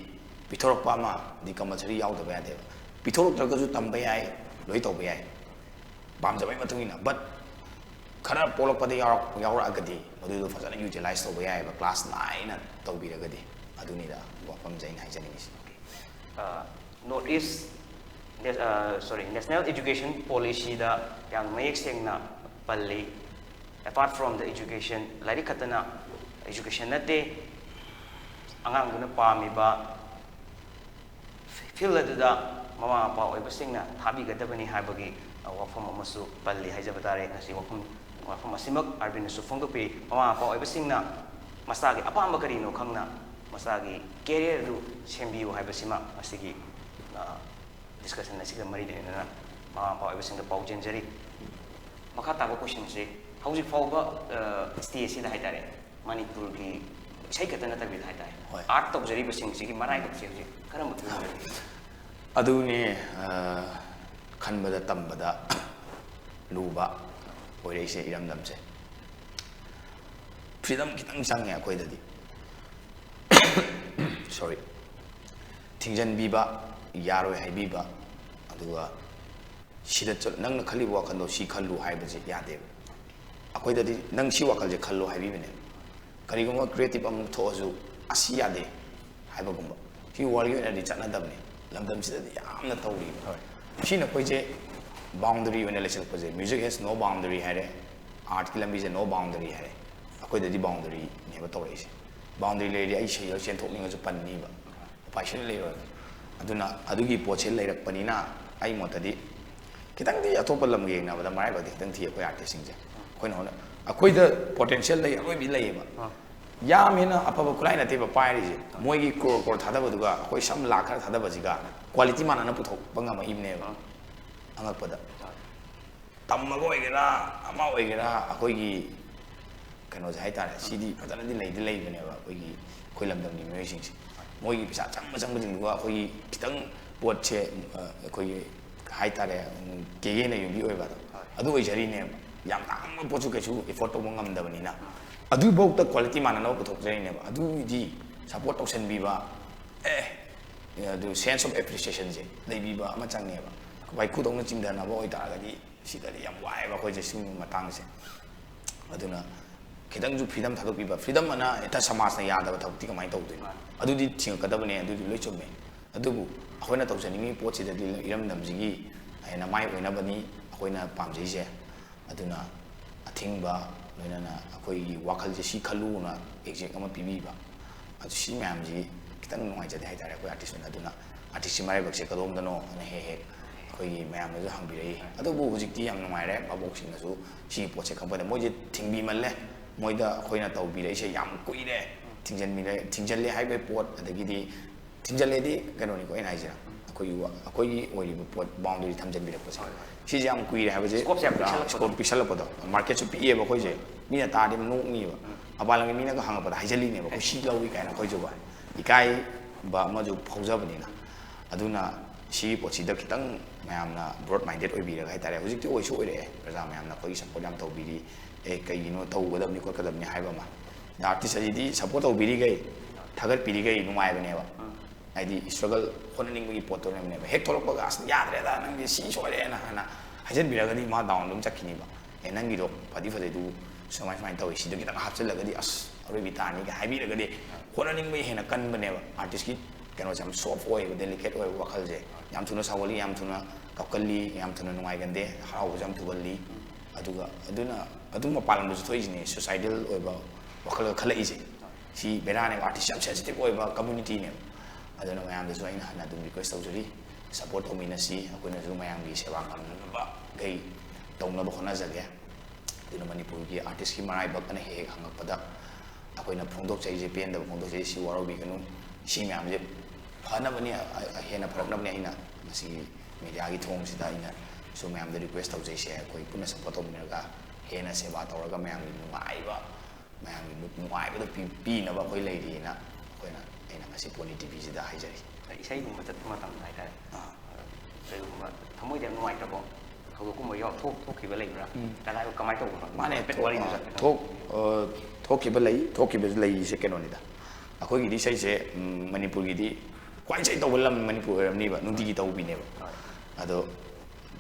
ꯄꯤꯊꯣꯔꯛꯄ ꯑꯃꯗꯤ ꯀꯝꯄꯜꯁꯔꯤ ꯌꯥꯎꯗꯕ ꯌꯥꯗꯦꯕ꯫ ꯄꯤꯊꯣꯔꯛꯇ꯭ꯔꯒꯁꯨ ꯇꯝꯕ ꯌꯥꯏ, ꯂꯣꯏ ꯇꯧꯕ ꯌꯥꯏ꯫ ꯄꯥꯝꯖꯕꯒꯤ ꯃꯇꯨꯡ ꯏꯟꯅ꯫ ꯕꯠ ꯈꯔ ꯄꯣꯛꯂꯛꯄꯗ ꯌꯥꯎꯔꯛ-, ꯌꯥꯎꯔꯛꯑꯒꯗꯤ ꯃꯗꯨꯗꯣ ꯐꯖꯅ ꯌꯨꯇꯤꯂꯥꯏꯁ ꯇꯧꯕ ꯌꯥꯏꯑꯕ, ꯀ꯭ꯂꯥꯁ ꯅꯥꯏꯅ ꯇꯧꯕꯤꯔꯒꯗꯤ꯫ ꯑꯗꯨꯅꯤꯗ ꯋꯥꯐꯝꯁꯦ ꯑꯩꯅ ꯍꯥꯏꯖꯅꯤꯡꯉꯤꯁꯦ꯫ ꯅꯣꯔꯠ ꯏꯁ, ꯁꯣꯔꯤ, ꯅꯦꯁꯅꯦꯜ ꯏꯖꯨꯀꯦꯁꯟ ꯄꯣꯂꯤꯁꯤꯗ ꯌꯥꯝ ꯃꯌꯦꯛ ꯁꯦꯡꯅ ꯄꯜꯂꯤ꯫ Apart from the education, ꯂꯥꯏꯔꯤꯛ ꯈꯛꯇꯅ, ꯏꯖꯨꯀꯦꯁꯟ ꯅꯠꯇꯦ, ꯑꯉꯥꯡꯗꯨꯅ ꯄꯥꯝꯃꯤꯕ ꯐꯤꯜ ꯑꯗꯨꯗ ꯃꯃꯥ ꯃꯄꯥ ꯑꯣꯏꯕꯁꯤꯡꯅ ꯊꯥꯕꯤꯒꯗꯕꯅꯤ ꯍꯥꯏꯕꯒꯤ ꯋꯥꯐꯝ ꯑꯃꯁꯨ ꯄꯜꯂꯤ ꯍꯥꯏꯖꯕ ꯇꯥꯔꯦ꯫ ꯉꯁꯤ ꯋꯥꯐꯝ, ꯋꯥꯐꯝ ꯑꯁꯤꯃꯛ ꯑꯥꯔꯕꯤꯟꯅꯁꯨ ꯐꯣꯡꯗꯣꯛꯄꯤꯔꯤ꯫ ꯃꯃꯥ ꯃꯄꯥ ꯑꯣꯏꯕꯁꯤꯡꯅ ꯃꯆꯥꯒꯤ ꯑꯄꯥꯝꯕ ꯀꯔꯤꯅꯣ ꯈꯪꯅ ꯃꯆꯥꯒꯤ ꯀꯦꯔꯤꯌꯔ ꯑꯗꯨ ꯁꯦꯝꯕꯤꯌꯨ ꯍꯥꯏꯕꯁꯤꯃ ꯉꯁꯤꯒꯤ ꯗꯤꯁꯀꯁꯟ ꯑꯁꯤꯒ ꯃꯔꯤ ꯂꯩꯅꯅ ꯃꯃꯥ ꯃꯄꯥ ꯑꯣꯏꯕꯁꯤꯡꯗ ꯄꯥꯎꯖꯦꯟꯖꯔꯤ꯫ ꯃꯈꯥ ꯇꯥꯕ ꯀꯣꯏꯁꯟꯁꯤ, ꯍꯧꯖꯤꯛ ꯐꯥꯎꯕ ꯁ꯭ꯇꯦꯖꯁꯤꯗ ꯍꯥꯏꯇꯥꯔꯦ, ꯃꯅꯤꯄꯨꯔꯒꯤ ꯏꯁꯩ ꯈꯛꯇ ꯅꯠꯇꯕꯤꯗ ꯍꯥꯏꯇꯥꯔꯦ, ꯍꯣꯏ꯫ ꯑꯥꯔꯠ ꯇꯧꯖꯔꯤꯕꯁꯤꯡꯁꯤꯒꯤ ꯃꯔꯥꯏꯕꯛꯁꯦ ꯍꯧꯖꯤꯛ ꯀꯔꯝꯕ ꯐꯤꯕꯝꯗ ꯂꯩꯒꯦ? ꯑꯗꯨꯅꯦ, ꯑ, ꯈꯟꯕꯗ ꯇꯝꯕꯗ ꯂꯨꯕ ꯑꯣꯏꯔꯛꯏꯁꯦ ꯏꯔꯝꯗꯝꯁꯦ꯫ Freedom ꯈꯤꯇꯪ ꯆꯪꯉꯦ ꯑꯩꯈꯣꯏꯗꯗꯤ꯫ Sorry. ꯊꯤꯡꯖꯤꯟꯕꯤꯕ, ꯌꯥꯔꯣꯏ ꯍꯥꯏꯕꯤꯕ, ꯑꯗꯨꯒ ꯁꯤꯗ ꯆꯠ-, ꯅꯪꯅ ꯈꯜꯂꯤꯕ ꯋꯥꯈꯜꯗꯣ ꯁꯤ ꯈꯜꯂꯨ ꯍꯥꯏꯕꯁꯦ ꯌꯥꯗꯦꯕ꯫ ꯑꯩꯈꯣꯏꯗꯗꯤ ꯅꯪ ꯁꯤ ꯋꯥꯈꯜꯁꯦ ꯈꯜꯂꯣ ꯍꯥꯏꯕꯤꯕꯅꯦꯕ꯫ ꯀꯔꯤꯒꯨꯝꯕ creative ꯑꯃ ꯊꯣꯛꯑꯁꯨ ꯑꯁꯤ ꯌꯥꯗꯦ ꯍꯥꯏꯕꯒꯨꯝꯕ꯫ ꯁꯤ worldꯀꯤ ꯑꯣꯏꯅꯗꯤ ꯆꯠꯅꯗꯕꯅꯤ, ꯂꯝꯗꯝꯁꯤꯗꯗꯤ ꯌꯥꯝꯅ ꯇꯧꯔꯤꯕ꯫ ꯍꯣꯏ꯫ ꯁꯤꯅ ꯑꯩꯈꯣꯏꯁꯦ boundary ꯑꯣꯏꯅ ꯂꯩꯁꯤꯜꯂꯛꯄꯁꯦ꯫ Music has no boundary ꯍꯥꯏꯔꯦ, artꯀꯤ ꯂꯝꯕꯤꯁꯦ no boundary ꯍꯥꯏꯔꯦ꯫ ꯑꯩꯈꯣꯏꯗꯗꯤ boundaryꯅꯦꯕ ꯇꯧꯔꯛꯏꯁꯦ꯫ Boundary ꯂꯩꯔꯗꯤ ꯑꯩ ꯁꯤꯗ ꯆꯦꯟꯊꯣꯛꯅꯤꯡꯉꯁꯨ ꯄꯟꯅꯤꯕ, ꯎꯄꯥꯏ ꯁꯨꯡꯂꯩ ꯂꯩꯔꯣꯏꯕ꯫ ꯑꯗꯨꯅ ꯑꯗꯨꯒꯤ ꯄꯣꯠꯁꯦ ꯂꯩꯔꯛꯄꯅꯤꯅ ꯑꯩ ꯃꯣꯠꯇꯗꯤ ꯈꯤꯇꯪꯗꯤ ꯑꯇꯣꯞꯄ ꯂꯝꯒ ꯌꯦꯡꯅꯕꯗ ꯃꯔꯥꯏꯕꯛꯇꯤ ꯈꯤꯇꯪ ꯊꯤ ꯑꯩꯈꯣꯏ artistꯁꯤꯡꯁꯦ꯫ ꯑꯩꯈꯣꯏꯅ ꯍꯣꯠꯅ-, ꯑꯩꯈꯣꯏꯗ potential ꯂꯩ, ꯑꯔꯣꯏꯕꯤ ꯂꯩꯌꯦꯕ꯫ ꯑꯥ꯫ ꯌꯥꯝ ꯍꯦꯟꯅ ꯑꯐꯕ ꯈꯨꯠꯂꯥꯏ ꯅꯠꯇꯦꯕ ꯄꯥꯏꯔꯤꯁꯦ꯫ ꯃꯣꯏꯒꯤ crore crore ꯊꯥꯗꯕꯗꯨꯒ ꯑꯩꯈꯣꯏ ꯁꯝ ꯂꯥꯛ ꯈꯔ ꯊꯥꯗꯕꯁꯤꯒ quality ꯃꯥꯟꯅꯅ ꯄꯨꯊꯣꯛꯄ ꯉꯝꯃꯛꯏꯕꯅꯦꯕ꯫ ꯑꯥ꯫ ꯑꯉꯛꯄꯗ꯫ ꯑꯥ꯫ ꯇꯝꯃꯒ ꯑꯣꯏꯒꯦꯔꯥ, ꯑꯃ ꯑꯣꯏꯒꯦꯔꯥ, ꯑꯩꯈꯣꯏꯒꯤ ꯀꯩꯅꯣꯁꯦ ꯍꯥꯏꯇꯥꯔꯦ, ꯁꯤꯗꯤ ꯐꯖꯅꯗꯤ ꯂꯩꯗꯤ ꯂꯩꯕꯅꯦꯕ ꯑꯩꯈꯣꯏꯒꯤ, ꯑꯩꯈꯣꯏ ꯂꯝꯗꯝꯒꯤ ꯃꯤꯑꯣꯏꯁꯤꯡꯁꯦ꯫ ꯃꯣꯏꯒꯤ ꯄꯩꯁꯥ ꯆꯪꯕ ꯆꯪꯕꯁꯤꯡꯗꯨꯒ ꯑꯩꯈꯣꯏꯒꯤ ꯈꯤꯇꯪ ꯄꯣꯠꯁꯦ, ꯑ, ꯑꯩꯈꯣꯏꯒꯤ ꯍꯥꯏꯇꯥꯔꯦ, ꯎꯝ, ꯀꯦꯒꯦꯅ ꯌꯨꯝꯕꯤ ꯑꯣꯏꯕ ꯑꯗꯣ, ꯍꯣꯏ꯫ ꯑꯗꯨ ꯑꯣꯏꯖꯔꯤꯅꯦꯕ꯫ ꯌꯥꯝ ꯇꯥꯡꯕ ꯄꯣꯠꯁꯨ ꯀꯩꯁꯨ afford ꯇꯧꯕ ꯉꯝꯗꯕꯅꯤꯅ꯫ ꯑꯗꯨꯐꯧꯗ quality ꯃꯥꯟꯅꯅꯕ ꯄꯨꯊꯣꯛꯆꯔꯤꯅꯦꯕ꯫ ꯑꯗꯨꯒꯤꯗꯤ support ꯇꯧꯁꯟꯕꯤꯕ, ꯑꯦ, ꯑꯗꯨ sense of appreciationꯁꯦ ꯂꯩꯕꯤꯕ ꯑꯃ ꯆꯪꯉꯦꯕ꯫ ꯋꯥꯏꯈꯨꯗꯧꯅ ꯆꯤꯡꯊꯅꯕ ꯑꯣꯏꯇꯥꯔꯒꯗꯤ ꯁꯤꯗꯗꯤ ꯌꯥꯝ ꯋꯥꯏꯑꯦꯕ ꯑꯩꯈꯣꯏꯁꯦ ꯁꯤꯒꯨꯝꯕ ꯃꯇꯥꯡꯁꯦ꯫ ꯑꯗꯨꯅ ꯈꯤꯇꯪꯁꯨ freedom ꯊꯥꯗꯣꯛꯄꯤꯕ꯫ Freedom ꯑꯅ ꯍꯦꯛꯇ ꯁꯃꯥꯖꯅ ꯌꯥꯗꯕ ꯊꯕꯛꯇꯤ ꯀꯃꯥꯏꯅ ꯇꯧꯗꯣꯏꯅꯣ? ꯑꯗꯨꯗꯤ ꯊꯤꯡꯉꯛꯀꯗꯕꯅꯦ, ꯑꯗꯨꯗꯤ ꯂꯣꯏ ꯆꯨꯝꯃꯦ꯫ ꯑꯗꯨꯕꯨ ꯑꯩꯈꯣꯏꯅ ꯇꯧꯖꯅꯤꯡꯉꯤ ꯄꯣꯠꯁꯤꯗꯗꯤ ꯏꯔꯝꯗꯝꯁꯤꯒꯤ ꯍꯦꯟꯅ ꯃꯥꯏ ꯑꯣꯏꯅꯕꯅꯤ ꯑꯩꯈꯣꯏꯅ ꯄꯥꯝꯖꯩꯁꯦ꯫ ꯑꯗꯨꯅ ꯑꯊꯤꯡꯕ, ꯂꯣꯏꯅꯅ ꯑꯩꯈꯣꯏꯒꯤ ꯋꯥꯈꯜꯁꯦ ꯁꯤ ꯈꯜꯂꯨꯅ exact ꯑꯃ ꯄꯤꯕꯤꯕ, ꯑꯗꯨ ꯁꯤ ꯃꯌꯥꯝꯁꯤ ꯈꯤꯇꯪ ꯅꯨꯡꯉꯥꯏꯖꯗꯦ ꯍꯥꯏꯇꯥꯔꯦ ꯑꯩꯈꯣꯏ artist ꯑꯣꯏꯅ꯫ ꯑꯗꯨꯅ artistꯁꯤ ꯃꯔꯥꯏꯕꯛꯁꯦ ꯀꯗꯣꯝꯗꯅꯣ ꯑꯅ ꯍꯦꯛ ꯍꯦꯛ ꯑꯩꯈꯣꯏꯒꯤ ꯃꯌꯥꯝꯅꯁꯨ ꯍꯪꯕꯤꯔꯛꯏ꯫ ꯑꯗꯨꯕꯨ ꯍꯧꯖꯤꯛꯇꯤ ꯌꯥꯝ ꯅꯨꯡꯉꯥꯏꯔꯦ, ꯚꯥꯕꯣꯛꯁꯤꯡꯅꯁꯨ ꯁꯤꯒꯤ ꯄꯣꯠꯁꯦ ꯈꯪꯕꯗ ꯃꯣꯏꯁꯦ ꯊꯤꯡꯕꯤꯃꯜꯂꯦ꯫ ꯃꯣꯏꯗ ꯑꯩꯈꯣꯏꯅ ꯇꯧꯕꯤꯔꯛꯏꯁꯦ ꯌꯥꯝ ꯀꯨꯏꯔꯦ꯫ ꯊꯤꯡꯖꯤꯟꯕꯤꯔꯦ, ꯊꯤꯡꯖꯤꯜꯂꯦ ꯍꯥꯏꯕꯒꯤ ꯄꯣꯠ, ꯑꯗꯒꯤꯗꯤ ꯊꯤꯡꯖꯤꯜꯂꯦꯗꯤ ꯀꯩꯅꯣꯅꯤꯀꯣ ꯑꯩꯅ ꯍꯥꯏꯁꯤꯅ, ꯑꯩꯈꯣꯏꯒꯤ ꯋꯥ-, ꯑꯩꯈꯣꯏꯒꯤ ꯑꯣꯏꯔꯤꯕ ꯄꯣꯠ boundary ꯊꯝꯖꯤꯟꯕꯤꯔꯛꯄꯁꯦ꯫ ꯍꯣꯏ, ꯍꯣꯏ꯫ ꯁꯤꯁꯦ ꯌꯥꯝ ꯀꯨꯏꯔꯦ ꯍꯥꯏꯕꯁꯦ꯫ Scopeꯁꯦ ꯌꯥꯝ ꯄꯤꯛꯁꯜꯂꯛꯄꯗꯣ꯫ Scope ꯄꯤꯛꯁꯜꯂꯛꯄꯗꯣ꯫ Marketꯁꯨ ꯄꯤꯛꯑꯦꯕ ꯑꯩꯈꯣꯏꯁꯦ꯫ ꯃꯤꯅ ꯇꯥꯔꯗꯤ ꯌꯥꯝ ꯅꯣꯛꯅꯤꯕ꯫ ꯎꯝ꯫ ꯃꯄꯥꯟ ꯂꯝꯒꯤ ꯃꯤꯅꯒ ꯍꯪꯉꯛꯄꯗ ꯍꯥꯏꯖꯜꯂꯤꯅꯦꯕ, "ꯑꯩꯈꯣꯏ ꯁꯤ ꯂꯧꯏ" ꯀꯥꯏꯅ ꯑꯩꯈꯣꯏꯁꯨ ꯏꯀꯥꯏꯕ ꯑꯃꯁꯨ ꯐꯥꯎꯖꯕꯅꯤꯅ꯫ ꯑꯗꯨꯅ ꯁꯤꯒꯤ ꯄꯣꯠꯁꯤꯗ ꯈꯤꯇꯪ ꯃꯌꯥꯝꯅ broad minded ꯑꯣꯏꯕꯤꯔꯒ ꯍꯥꯏꯇꯥꯔꯦ, ꯍꯧꯖꯤꯛꯇꯤ ꯑꯣꯏꯁꯨ ꯑꯣꯏꯔꯛꯑꯦ, ꯄ꯭ꯔꯖꯥ ꯃꯌꯥꯝꯅ ꯑꯩꯈꯣꯏꯒꯤ support ꯌꯥꯝ ꯇꯧꯕꯤꯔꯤ, ꯑꯦ ꯀꯩꯒꯤꯅꯣ ꯇꯧꯒꯗꯕꯅꯤ ꯈꯣꯠꯀꯗꯕꯅꯤ ꯍꯥꯏꯕ ꯑꯃ꯫ ꯑꯗ artist ꯑꯁꯤꯗꯤ support ꯇꯧꯕꯤꯔꯤꯈꯩ, ꯊꯥꯒꯠꯄꯤꯔꯤꯈꯩ ꯅꯨꯡꯉꯥꯏꯕꯅꯦꯕ꯫ ꯍꯥꯏꯗꯤ struggle, ꯍꯣꯠꯅꯅꯤꯡꯕꯒꯤ ꯄꯣꯠꯇꯨꯅꯦꯕ꯫ ꯍꯦꯛ ꯊꯣꯛꯂꯛꯄꯒ "ꯑꯁ ꯌꯥꯗ꯭ꯔꯦꯗ, ꯅꯪꯗꯤ ꯁꯤ ꯁꯣꯏꯔꯦꯅ" ꯍꯥꯏꯅ ꯍꯥꯏꯖꯟꯕꯤꯔꯒꯗꯤ ꯃꯥ down ꯑꯗꯨꯝ ꯆꯠꯈꯤꯅꯤꯕ꯫ "ꯑꯦ ꯅꯪꯒꯤꯗꯣ ꯐꯗꯤ ꯐꯖꯩꯗꯨꯕꯨ ꯁꯨꯃꯥꯏ ꯁꯨꯃꯥꯏꯅ ꯇꯧꯋꯤ, ꯁꯤꯗ ꯈꯤꯇꯪ ꯍꯥꯞꯆꯤꯜꯂꯒꯗꯤ ꯑꯁ ꯑꯔꯣꯏꯕꯤ ꯇꯥꯅꯤꯒ" ꯍꯥꯏꯕꯤꯔꯒꯗꯤ ꯍꯣꯠꯅꯅꯤꯡꯕꯒꯤ ꯍꯦꯟꯅ ꯀꯟꯕꯅꯦꯕ꯫ Artist ꯀꯤ ꯀꯩꯅꯣꯁꯦ ꯌꯥꯝ soft ꯑꯣꯏꯌꯦꯕ, delicate ꯑꯣꯏꯕ ꯋꯥꯈꯜꯁꯦ꯫ ꯌꯥꯝ ꯊꯨꯅ ꯁꯥꯎꯒꯜꯂꯤ, ꯌꯥꯝ ꯊꯨꯅ ꯀꯞꯀꯜꯂꯤ, ꯌꯥꯝ ꯊꯨꯅ ꯅꯨꯡꯉꯥꯏꯒꯟꯗꯦ, ꯍꯔꯥꯎꯕꯁꯨ ꯌꯥꯝ ꯊꯨꯒꯜꯂꯤ꯫ ꯑꯗꯨꯒ ꯑꯗꯨꯅ ꯑꯗꯨꯝ ꯃꯄꯥꯟ ꯂꯝꯗꯁꯨ ꯊꯣꯛꯏꯁꯤꯅꯦ, suicidal ꯑꯣꯏꯕ ꯋꯥꯈꯜꯒ ꯈꯜꯂꯛꯏꯁꯦ꯫ ꯁꯤ ꯕꯦꯔꯥꯅꯦꯕ, artist ꯌꯥꯝ sensitive ꯑꯣꯏꯕ community ꯅꯦꯕ꯫ ꯑꯗꯨꯅ ꯃꯌꯥꯝꯗꯁꯨ ꯑꯩꯅ ꯍꯟꯅ ꯑꯗꯨꯝ request ꯇꯧꯖꯔꯤ, support ꯇꯧꯃꯤꯟꯅꯁꯤ, ꯑꯩꯈꯣꯏꯅꯁꯨ ꯃꯌꯥꯝꯒꯤ ꯁꯦꯕꯥ ꯉꯝꯅꯕꯈꯩ ꯇꯧꯅꯕ ꯍꯣꯠꯅꯖꯒꯦ꯫ ꯑꯗꯨꯅ ꯃꯅꯤꯄꯨꯔꯒꯤ artist ꯀꯤ ꯃꯔꯥꯏꯕꯛ ꯑꯅ ꯍꯦꯛ ꯍꯦꯛ ꯍꯪꯉꯛꯄꯗ ꯑꯩꯈꯣꯏꯅ ꯐꯣꯡꯗꯣꯛꯆꯔꯤꯁꯦ, ꯄꯦꯟꯗꯕ ꯐꯣꯡꯗꯣꯛꯆꯔꯤꯁꯦ, ꯁꯤ ꯋꯥꯔꯧꯕꯤꯒꯅꯨ꯫ ꯁꯤ ꯃꯌꯥꯝꯁꯦ ꯐꯅꯕꯅꯤ, ꯑ-, ꯑ-, ꯍꯦꯟꯅ ꯐꯔꯛꯅꯕꯅꯤ ꯑꯩꯅ ꯉꯁꯤꯒꯤ media ꯒꯤ ꯊꯣꯡꯁꯤꯗ ꯑꯩꯅꯁꯨ ꯃꯌꯥꯝꯗ request ꯇꯧꯖꯩꯁꯦ, ꯑꯩꯈꯣꯏ ꯄꯨꯟꯅ support ꯇꯧꯃꯤꯟꯅꯔꯒ ꯍꯦꯟꯅ ꯁꯦꯕꯥ ꯇꯧꯔꯒ ꯃꯌꯥꯝꯒꯤ ꯅꯨꯡꯉꯥꯏꯕ, ꯃꯌꯥꯝꯒꯤ ꯅꯨꯡꯉꯥꯏꯕꯗꯣ ꯄꯤ-, ꯄꯤꯅꯕ ꯑꯩꯈꯣꯏ ꯂꯩꯔꯤꯅ ꯑꯩꯈꯣꯏꯅ, ꯑꯩꯅ ꯉꯁꯤ ꯄꯣꯅꯤ ꯇꯤ ꯚꯤ ꯁꯤꯗ ꯍꯥꯏꯖꯔꯤ꯫ ꯏꯁꯩꯒꯨꯝꯕ ꯆꯠꯄ ꯃꯇꯝꯗ ꯍꯥꯏꯇꯥꯔꯦ, ꯑꯥ꯫ ꯀꯩꯒꯨꯝꯕ ꯊꯃꯣꯏꯗ ꯌꯥꯝ ꯅꯨꯡꯉꯥꯏꯇꯕ ꯊꯧꯗꯣꯛꯀꯨꯝꯕ ꯌꯥꯎ-, ꯊꯣꯛ-, ꯊꯣꯛꯈꯤꯕ ꯂꯩꯕ꯭ꯔꯥ? ꯎꯝ꯫ ꯀꯗꯥꯏ, ꯀꯃꯥꯏꯅ ꯇꯧꯕꯅꯣ? ꯃꯥꯅꯦ, ꯍꯥꯏꯐꯦꯠ ꯊꯣꯛ-, ꯋꯥꯔꯤꯗꯨꯁꯨ ꯑꯥ, ꯍꯥꯏꯐꯦꯠ ꯊꯣꯛ-, ꯑ, ꯊꯣꯛꯈꯤꯕ ꯂꯩ, ꯊꯣꯛꯈꯤꯕꯁꯨ ꯂꯩꯔꯤꯁꯦ ꯀꯩꯅꯣꯅꯤꯗ꯫ ꯑꯩꯈꯣꯏꯒꯤꯗꯤ ꯏꯁꯩꯁꯦ, ꯎꯝ, ꯃꯅꯤꯄꯨꯔꯒꯤꯗꯤ ꯈ꯭ꯋꯥꯏ ꯏꯁꯩ ꯇꯧꯕ ꯂꯝ ꯃꯅꯤꯄꯨꯔ ꯑꯣꯏꯔꯝꯅꯤꯕ, ꯅꯨꯡꯇꯤꯒꯤ ꯇꯧꯕꯤꯅꯦꯕ꯫ ꯍꯣꯏ꯫ ꯑꯗꯣ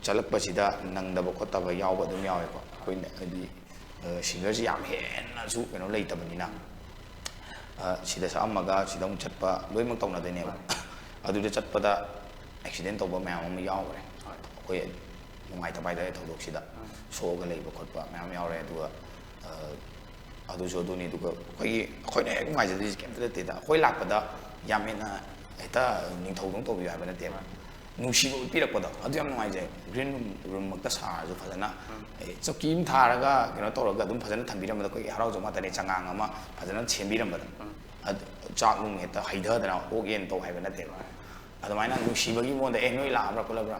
ꯆꯠꯂꯛꯄꯁꯤꯗ ꯅꯪꯗꯕ ꯈꯣꯠꯇꯕ ꯌꯥꯎꯕ ꯑꯗꯨꯝ ꯌꯥꯎꯋꯦꯀꯣ꯫ ꯑꯩꯈꯣꯏꯅ ꯍꯥꯏꯗꯤ, ꯑ, singer ꯁꯤ ꯌꯥꯝ ꯍꯦꯟꯅꯁꯨ ꯀꯩꯅꯣ ꯂꯩꯇꯕꯅꯤꯅ, ꯑ, ꯁꯤꯗ ꯁꯛꯑꯝꯃꯒ ꯁꯤꯗ ꯑꯃꯨꯛ ꯆꯠꯄ ꯂꯣꯏꯅꯃꯛ ꯇꯧꯅꯗꯣꯏꯅꯦꯕ꯫ ꯑꯗꯨꯗ ꯆꯠꯄꯗ accident ꯇꯧꯕ ꯃꯌꯥꯝ ꯑꯃ ꯌꯥꯎꯈ꯭ꯔꯦ꯫ ꯑꯩꯈꯣꯏ ꯅꯨꯡꯉꯥꯏꯇꯕ ꯍꯥꯏꯇꯥꯔꯦ ꯊꯧꯗꯣꯛꯁꯤꯗ꯫ ꯁꯣꯛꯑꯒ ꯂꯩꯕ ꯈꯣꯠꯄ ꯃꯌꯥꯝ ꯌꯥꯎꯔꯦ꯫ ꯑꯗꯨꯒ, ꯑ, ꯑꯗꯨꯁꯨ ꯑꯗꯨꯅꯤ꯫ ꯑꯗꯨꯒ ꯑꯩꯈꯣꯏꯒꯤ, ꯑꯩꯈꯣꯏꯅ ꯍꯦꯛ ꯅꯨꯡꯉꯥꯏꯖꯗꯣꯏꯁꯦ ꯀꯩꯝꯇ ꯅꯠꯇꯦꯗ꯫ ꯑꯩꯈꯣꯏ ꯂꯥꯛꯄꯗ ꯌꯥꯝ ꯍꯦꯟꯅ ꯍꯦꯛꯇ ꯅꯤꯡꯊꯧꯗꯧꯅ ꯇꯧꯕꯤꯌꯨ ꯍꯥꯏꯕ ꯅꯠꯇꯦꯕ꯫ ꯅꯨꯡꯁꯤꯕ ꯎꯠꯄꯤꯔꯛꯄꯗꯣ ꯑꯗꯨ ꯌꯥꯝ ꯅꯨꯡꯉꯥꯏꯖꯩ꯫ Green room, room ꯃꯛꯇ ꯁꯥꯔꯁꯨ ꯐꯖꯅ, ꯎꯝ꯫ ꯑꯦ, ꯆꯧꯀꯤ ꯑꯃ ꯊꯥꯔꯒ ꯀꯩꯅꯣ ꯇꯧꯔꯒ ꯑꯗꯨꯝ ꯐꯖꯅ ꯊꯝꯕꯤꯔꯝꯕꯗ ꯑꯩꯈꯣꯏꯒꯤ ꯍꯔꯥꯎ ꯖꯒꯣꯏ ꯃꯇꯝꯗ ꯆꯉꯥꯡ ꯑꯃ ꯐꯖꯅ ꯁꯦꯝꯕꯤꯔꯝꯕꯗꯣ꯫ ꯎꯝ꯫ ꯑꯗꯨ ꯆꯥꯛ ꯅꯨꯡ ꯍꯦꯛꯇ ꯍꯩꯊꯗꯅ ꯑꯣꯛ ꯌꯦꯟ ꯇꯧ ꯍꯥꯏꯕ ꯅꯠꯇꯦꯕ꯫ ꯑꯗꯨꯃꯥꯏꯅ ꯅꯨꯡꯁꯤꯕꯒꯤ ꯃꯑꯣꯡꯗ "ꯑꯦ ꯅꯣꯏ ꯂꯥꯛꯑꯕ꯭ꯔꯥ ꯈꯣꯠꯂꯕ꯭ꯔꯥ?"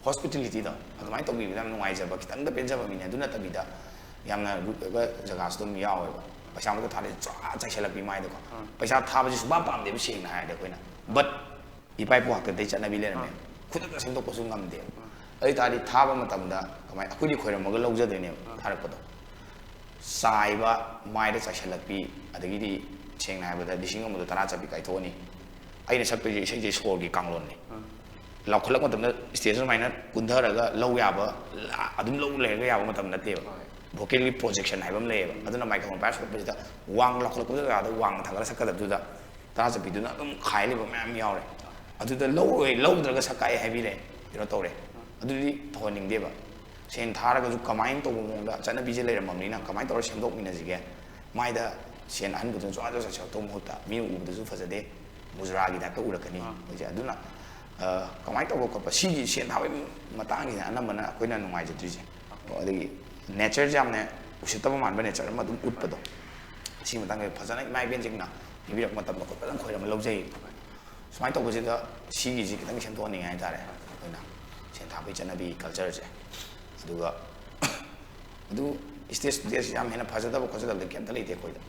Hospitality ꯗꯣ ꯑꯗꯨꯃꯥꯏꯅ ꯇꯧꯕꯤꯕꯗ ꯌꯥꯝ ꯅꯨꯡꯉꯥꯏꯖꯕ, ꯈꯤꯇꯪꯗ ꯄꯦꯟꯖꯕ ꯃꯤꯅꯦ꯫ ꯑꯗꯨ ꯅꯠꯇꯕꯤꯗ ꯌꯥꯝꯅ rude ꯑꯣꯏꯕ ꯖꯒꯥꯁꯨ ꯑꯗꯨꯝ ꯌꯥꯎꯋꯦꯕ꯫ ꯄꯩꯁꯥ ꯃꯛꯇ ꯊꯥꯗꯦ, ꯆ꯭ꯋꯥ ꯆꯥꯏꯁꯜꯂꯛꯄꯤ ꯃꯥꯏꯗꯀꯣ꯫ ꯎꯝ꯫ ꯄꯩꯁꯥ ꯊꯥꯕꯁꯤ ꯁꯨꯡꯄꯥꯝ ꯄꯥꯝꯗꯦꯕ, ꯁꯦꯡꯅ ꯍꯥꯏꯔꯗꯤ ꯑꯩꯈꯣꯏꯅ꯫ But ꯏꯄꯥ ꯏꯄꯨ ꯍꯥꯛꯇꯛꯇꯩ ꯆꯠꯅꯕꯤ ꯂꯩꯔꯝꯃꯦ꯫ ꯈꯨꯗꯛꯇ ꯁꯦꯝꯗꯣꯛꯄꯁꯨ ꯉꯝꯗꯦꯕ꯫ ꯑꯗꯨ ꯑꯣꯏ ꯇꯥꯔꯗꯤ ꯊꯥꯕ ꯃꯇꯝꯗ ꯀꯃꯥꯏ, ꯑꯩꯈꯣꯏꯗꯤ ꯈꯣꯏꯔꯝꯃꯒ ꯂꯧꯖꯗꯣꯏꯅꯦꯕ ꯊꯥꯔꯛꯄꯗꯣ꯫ ꯆꯥꯏꯕ, ꯃꯥꯏꯗ ꯆꯥꯏꯁꯤꯜꯂꯛꯄꯤ, ꯑꯗꯒꯤꯗꯤ ꯁꯦꯡꯅ ꯍꯥꯏꯔꯕꯗ ꯂꯤꯁꯤꯡ ꯑꯃꯗ ꯇꯔꯥ ꯆꯠꯄꯤ ꯀꯥꯏꯊꯣꯛꯑꯅꯤ꯫ ꯑꯩꯅ ꯁꯛꯇꯣꯏꯁꯦ ꯏꯁꯩꯁꯦ ꯁꯣꯔꯒꯤ ꯀꯥꯡꯂꯣꯟꯅꯤ꯫ ꯂꯥꯎꯈꯠꯂꯛꯄ ꯃꯇꯝꯗ ꯁ꯭ꯇꯦꯖꯇ ꯁꯨꯃꯥꯏꯅ ꯀꯨꯟꯊꯔꯒ ꯂꯧ ꯌꯥꯕ, ꯑꯗꯨꯝ ꯂꯧ ꯂꯩꯔꯒ ꯌꯥꯕ ꯃꯇꯝ ꯅꯠꯇꯦꯕ꯫ ꯚꯣꯀꯦꯜꯒꯤ ꯄ꯭ꯔꯣꯖꯦꯛꯁꯟ ꯍꯥꯏꯕ ꯑꯃ ꯂꯩꯌꯦꯕ꯫ ꯑꯗꯨꯅ ꯃꯥꯏꯀ꯭ꯔꯣꯐꯣꯟ ꯄꯥꯏꯔ ꯁꯛꯂꯛꯄꯁꯤꯗ ꯋꯥꯡ ꯂꯥꯎꯈꯠꯂꯛꯄꯗ ꯌꯥꯗ ꯋꯥꯡꯅ ꯊꯥꯡꯒꯠꯂ ꯁꯛꯀꯗꯕꯗꯨꯗ ꯇꯔꯥ ꯆꯠꯄꯤꯗꯨꯅ ꯑꯗꯨꯝ ꯈꯥꯏ ꯂꯩꯕ ꯃꯌꯥꯝ ꯌꯥꯎꯔꯦ꯫ ꯑꯗꯨꯗ ꯂꯧꯔꯣꯏ, ꯂꯧꯗ꯭ꯔꯒ ꯁꯛꯀꯥꯏ ꯍꯥꯏꯕꯤꯔꯦ, ꯀꯩꯅꯣ ꯇꯧꯔꯦ꯫ ꯑꯗꯨꯗꯤ ꯇꯧꯍꯟꯅꯤꯡꯗꯦꯕ꯫ ꯁꯦꯟ ꯊꯥꯔꯒꯁꯨ ꯀꯃꯥꯏꯅ ꯇꯧꯕ ꯃꯑꯣꯡꯗ, ꯆꯠꯅꯕꯤꯁꯦ ꯂꯩꯔꯝꯃꯕꯅꯤꯅ ꯀꯃꯥꯏꯅ ꯇꯧꯔ ꯁꯦꯝꯗꯣꯛꯃꯤꯟꯅꯁꯤꯒꯦ? ꯃꯥꯏꯗ ꯁꯦꯟ ꯑꯍꯟꯕꯗꯨꯅ ꯖ꯭ꯋꯥ ꯖ꯭ꯋꯥ ꯆꯥꯏꯁꯤꯜꯂꯛꯇꯧꯕ ꯃꯍꯨꯠꯇ ꯃꯤꯅ ꯎꯕꯗꯁꯨ ꯐꯖꯗꯦ, ꯃꯨꯖꯔꯥꯒꯤ ꯇꯥꯏꯞꯇ ꯎꯔꯛꯀꯅꯤ꯫ ꯑꯥ꯫ ꯍꯧꯖꯤꯛ ꯑꯗꯨꯅ, ꯑ, ꯀꯃꯥꯏꯅ ꯇꯧꯕ ꯈꯣꯠꯄ, ꯁꯤꯒꯤ ꯁꯦꯟ ꯊꯥꯕꯒꯤ ꯃꯇꯥꯡꯁꯤꯅ ꯑꯅꯝꯕꯅ ꯑꯩꯈꯣꯏꯅ ꯅꯨꯡꯉꯥꯏꯖꯗ꯭ꯔꯤꯁꯦ꯫ ꯑꯗꯒꯤ ꯅꯦꯆꯔꯁꯦ ꯌꯥꯝꯅ ꯎꯁꯤꯠꯇꯕ ꯃꯥꯟꯕ ꯅꯦꯆꯔ ꯑꯃ ꯑꯗꯨꯝ ꯎꯠꯄꯗꯣ, ꯁꯤ ꯃꯇꯥꯡꯗ ꯐꯖꯅ ꯏꯃꯥ ꯏꯕꯦꯟꯁꯤꯡꯅ ꯄꯤꯕꯤꯔꯛꯄ ꯃꯇꯝꯗ ꯑꯩꯈꯣꯏ ꯐꯖꯅ ꯈꯣꯏꯔꯝꯃ ꯂꯧꯖꯩ꯫ ꯁꯨꯃꯥꯏꯅ ꯇꯧꯕꯁꯤꯗ ꯁꯤꯒꯤꯁꯤ ꯈꯤꯇꯪ ꯁꯦꯝꯗꯣꯛꯍꯟꯅꯤꯡꯉꯦ ꯍꯥꯏꯇꯥꯔꯦ, ꯑꯩꯈꯣꯏꯅ ꯁꯦꯟ ꯊꯥꯕꯒꯤ ꯆꯠꯅꯕꯤ, ꯀꯜꯆꯔꯁꯦ꯫ ꯑꯗꯨꯒ ꯑꯗꯨ ꯁ꯭ꯇꯦꯖ ꯐꯨꯇꯦꯖ ꯌꯥꯝ ꯍꯦꯟꯅ ꯐꯖꯗꯕ ꯈꯣꯠꯆꯗꯕꯗꯤ ꯀꯩꯝꯇ ꯂꯩꯇꯦ ꯑꯩꯈꯣꯏꯗ꯫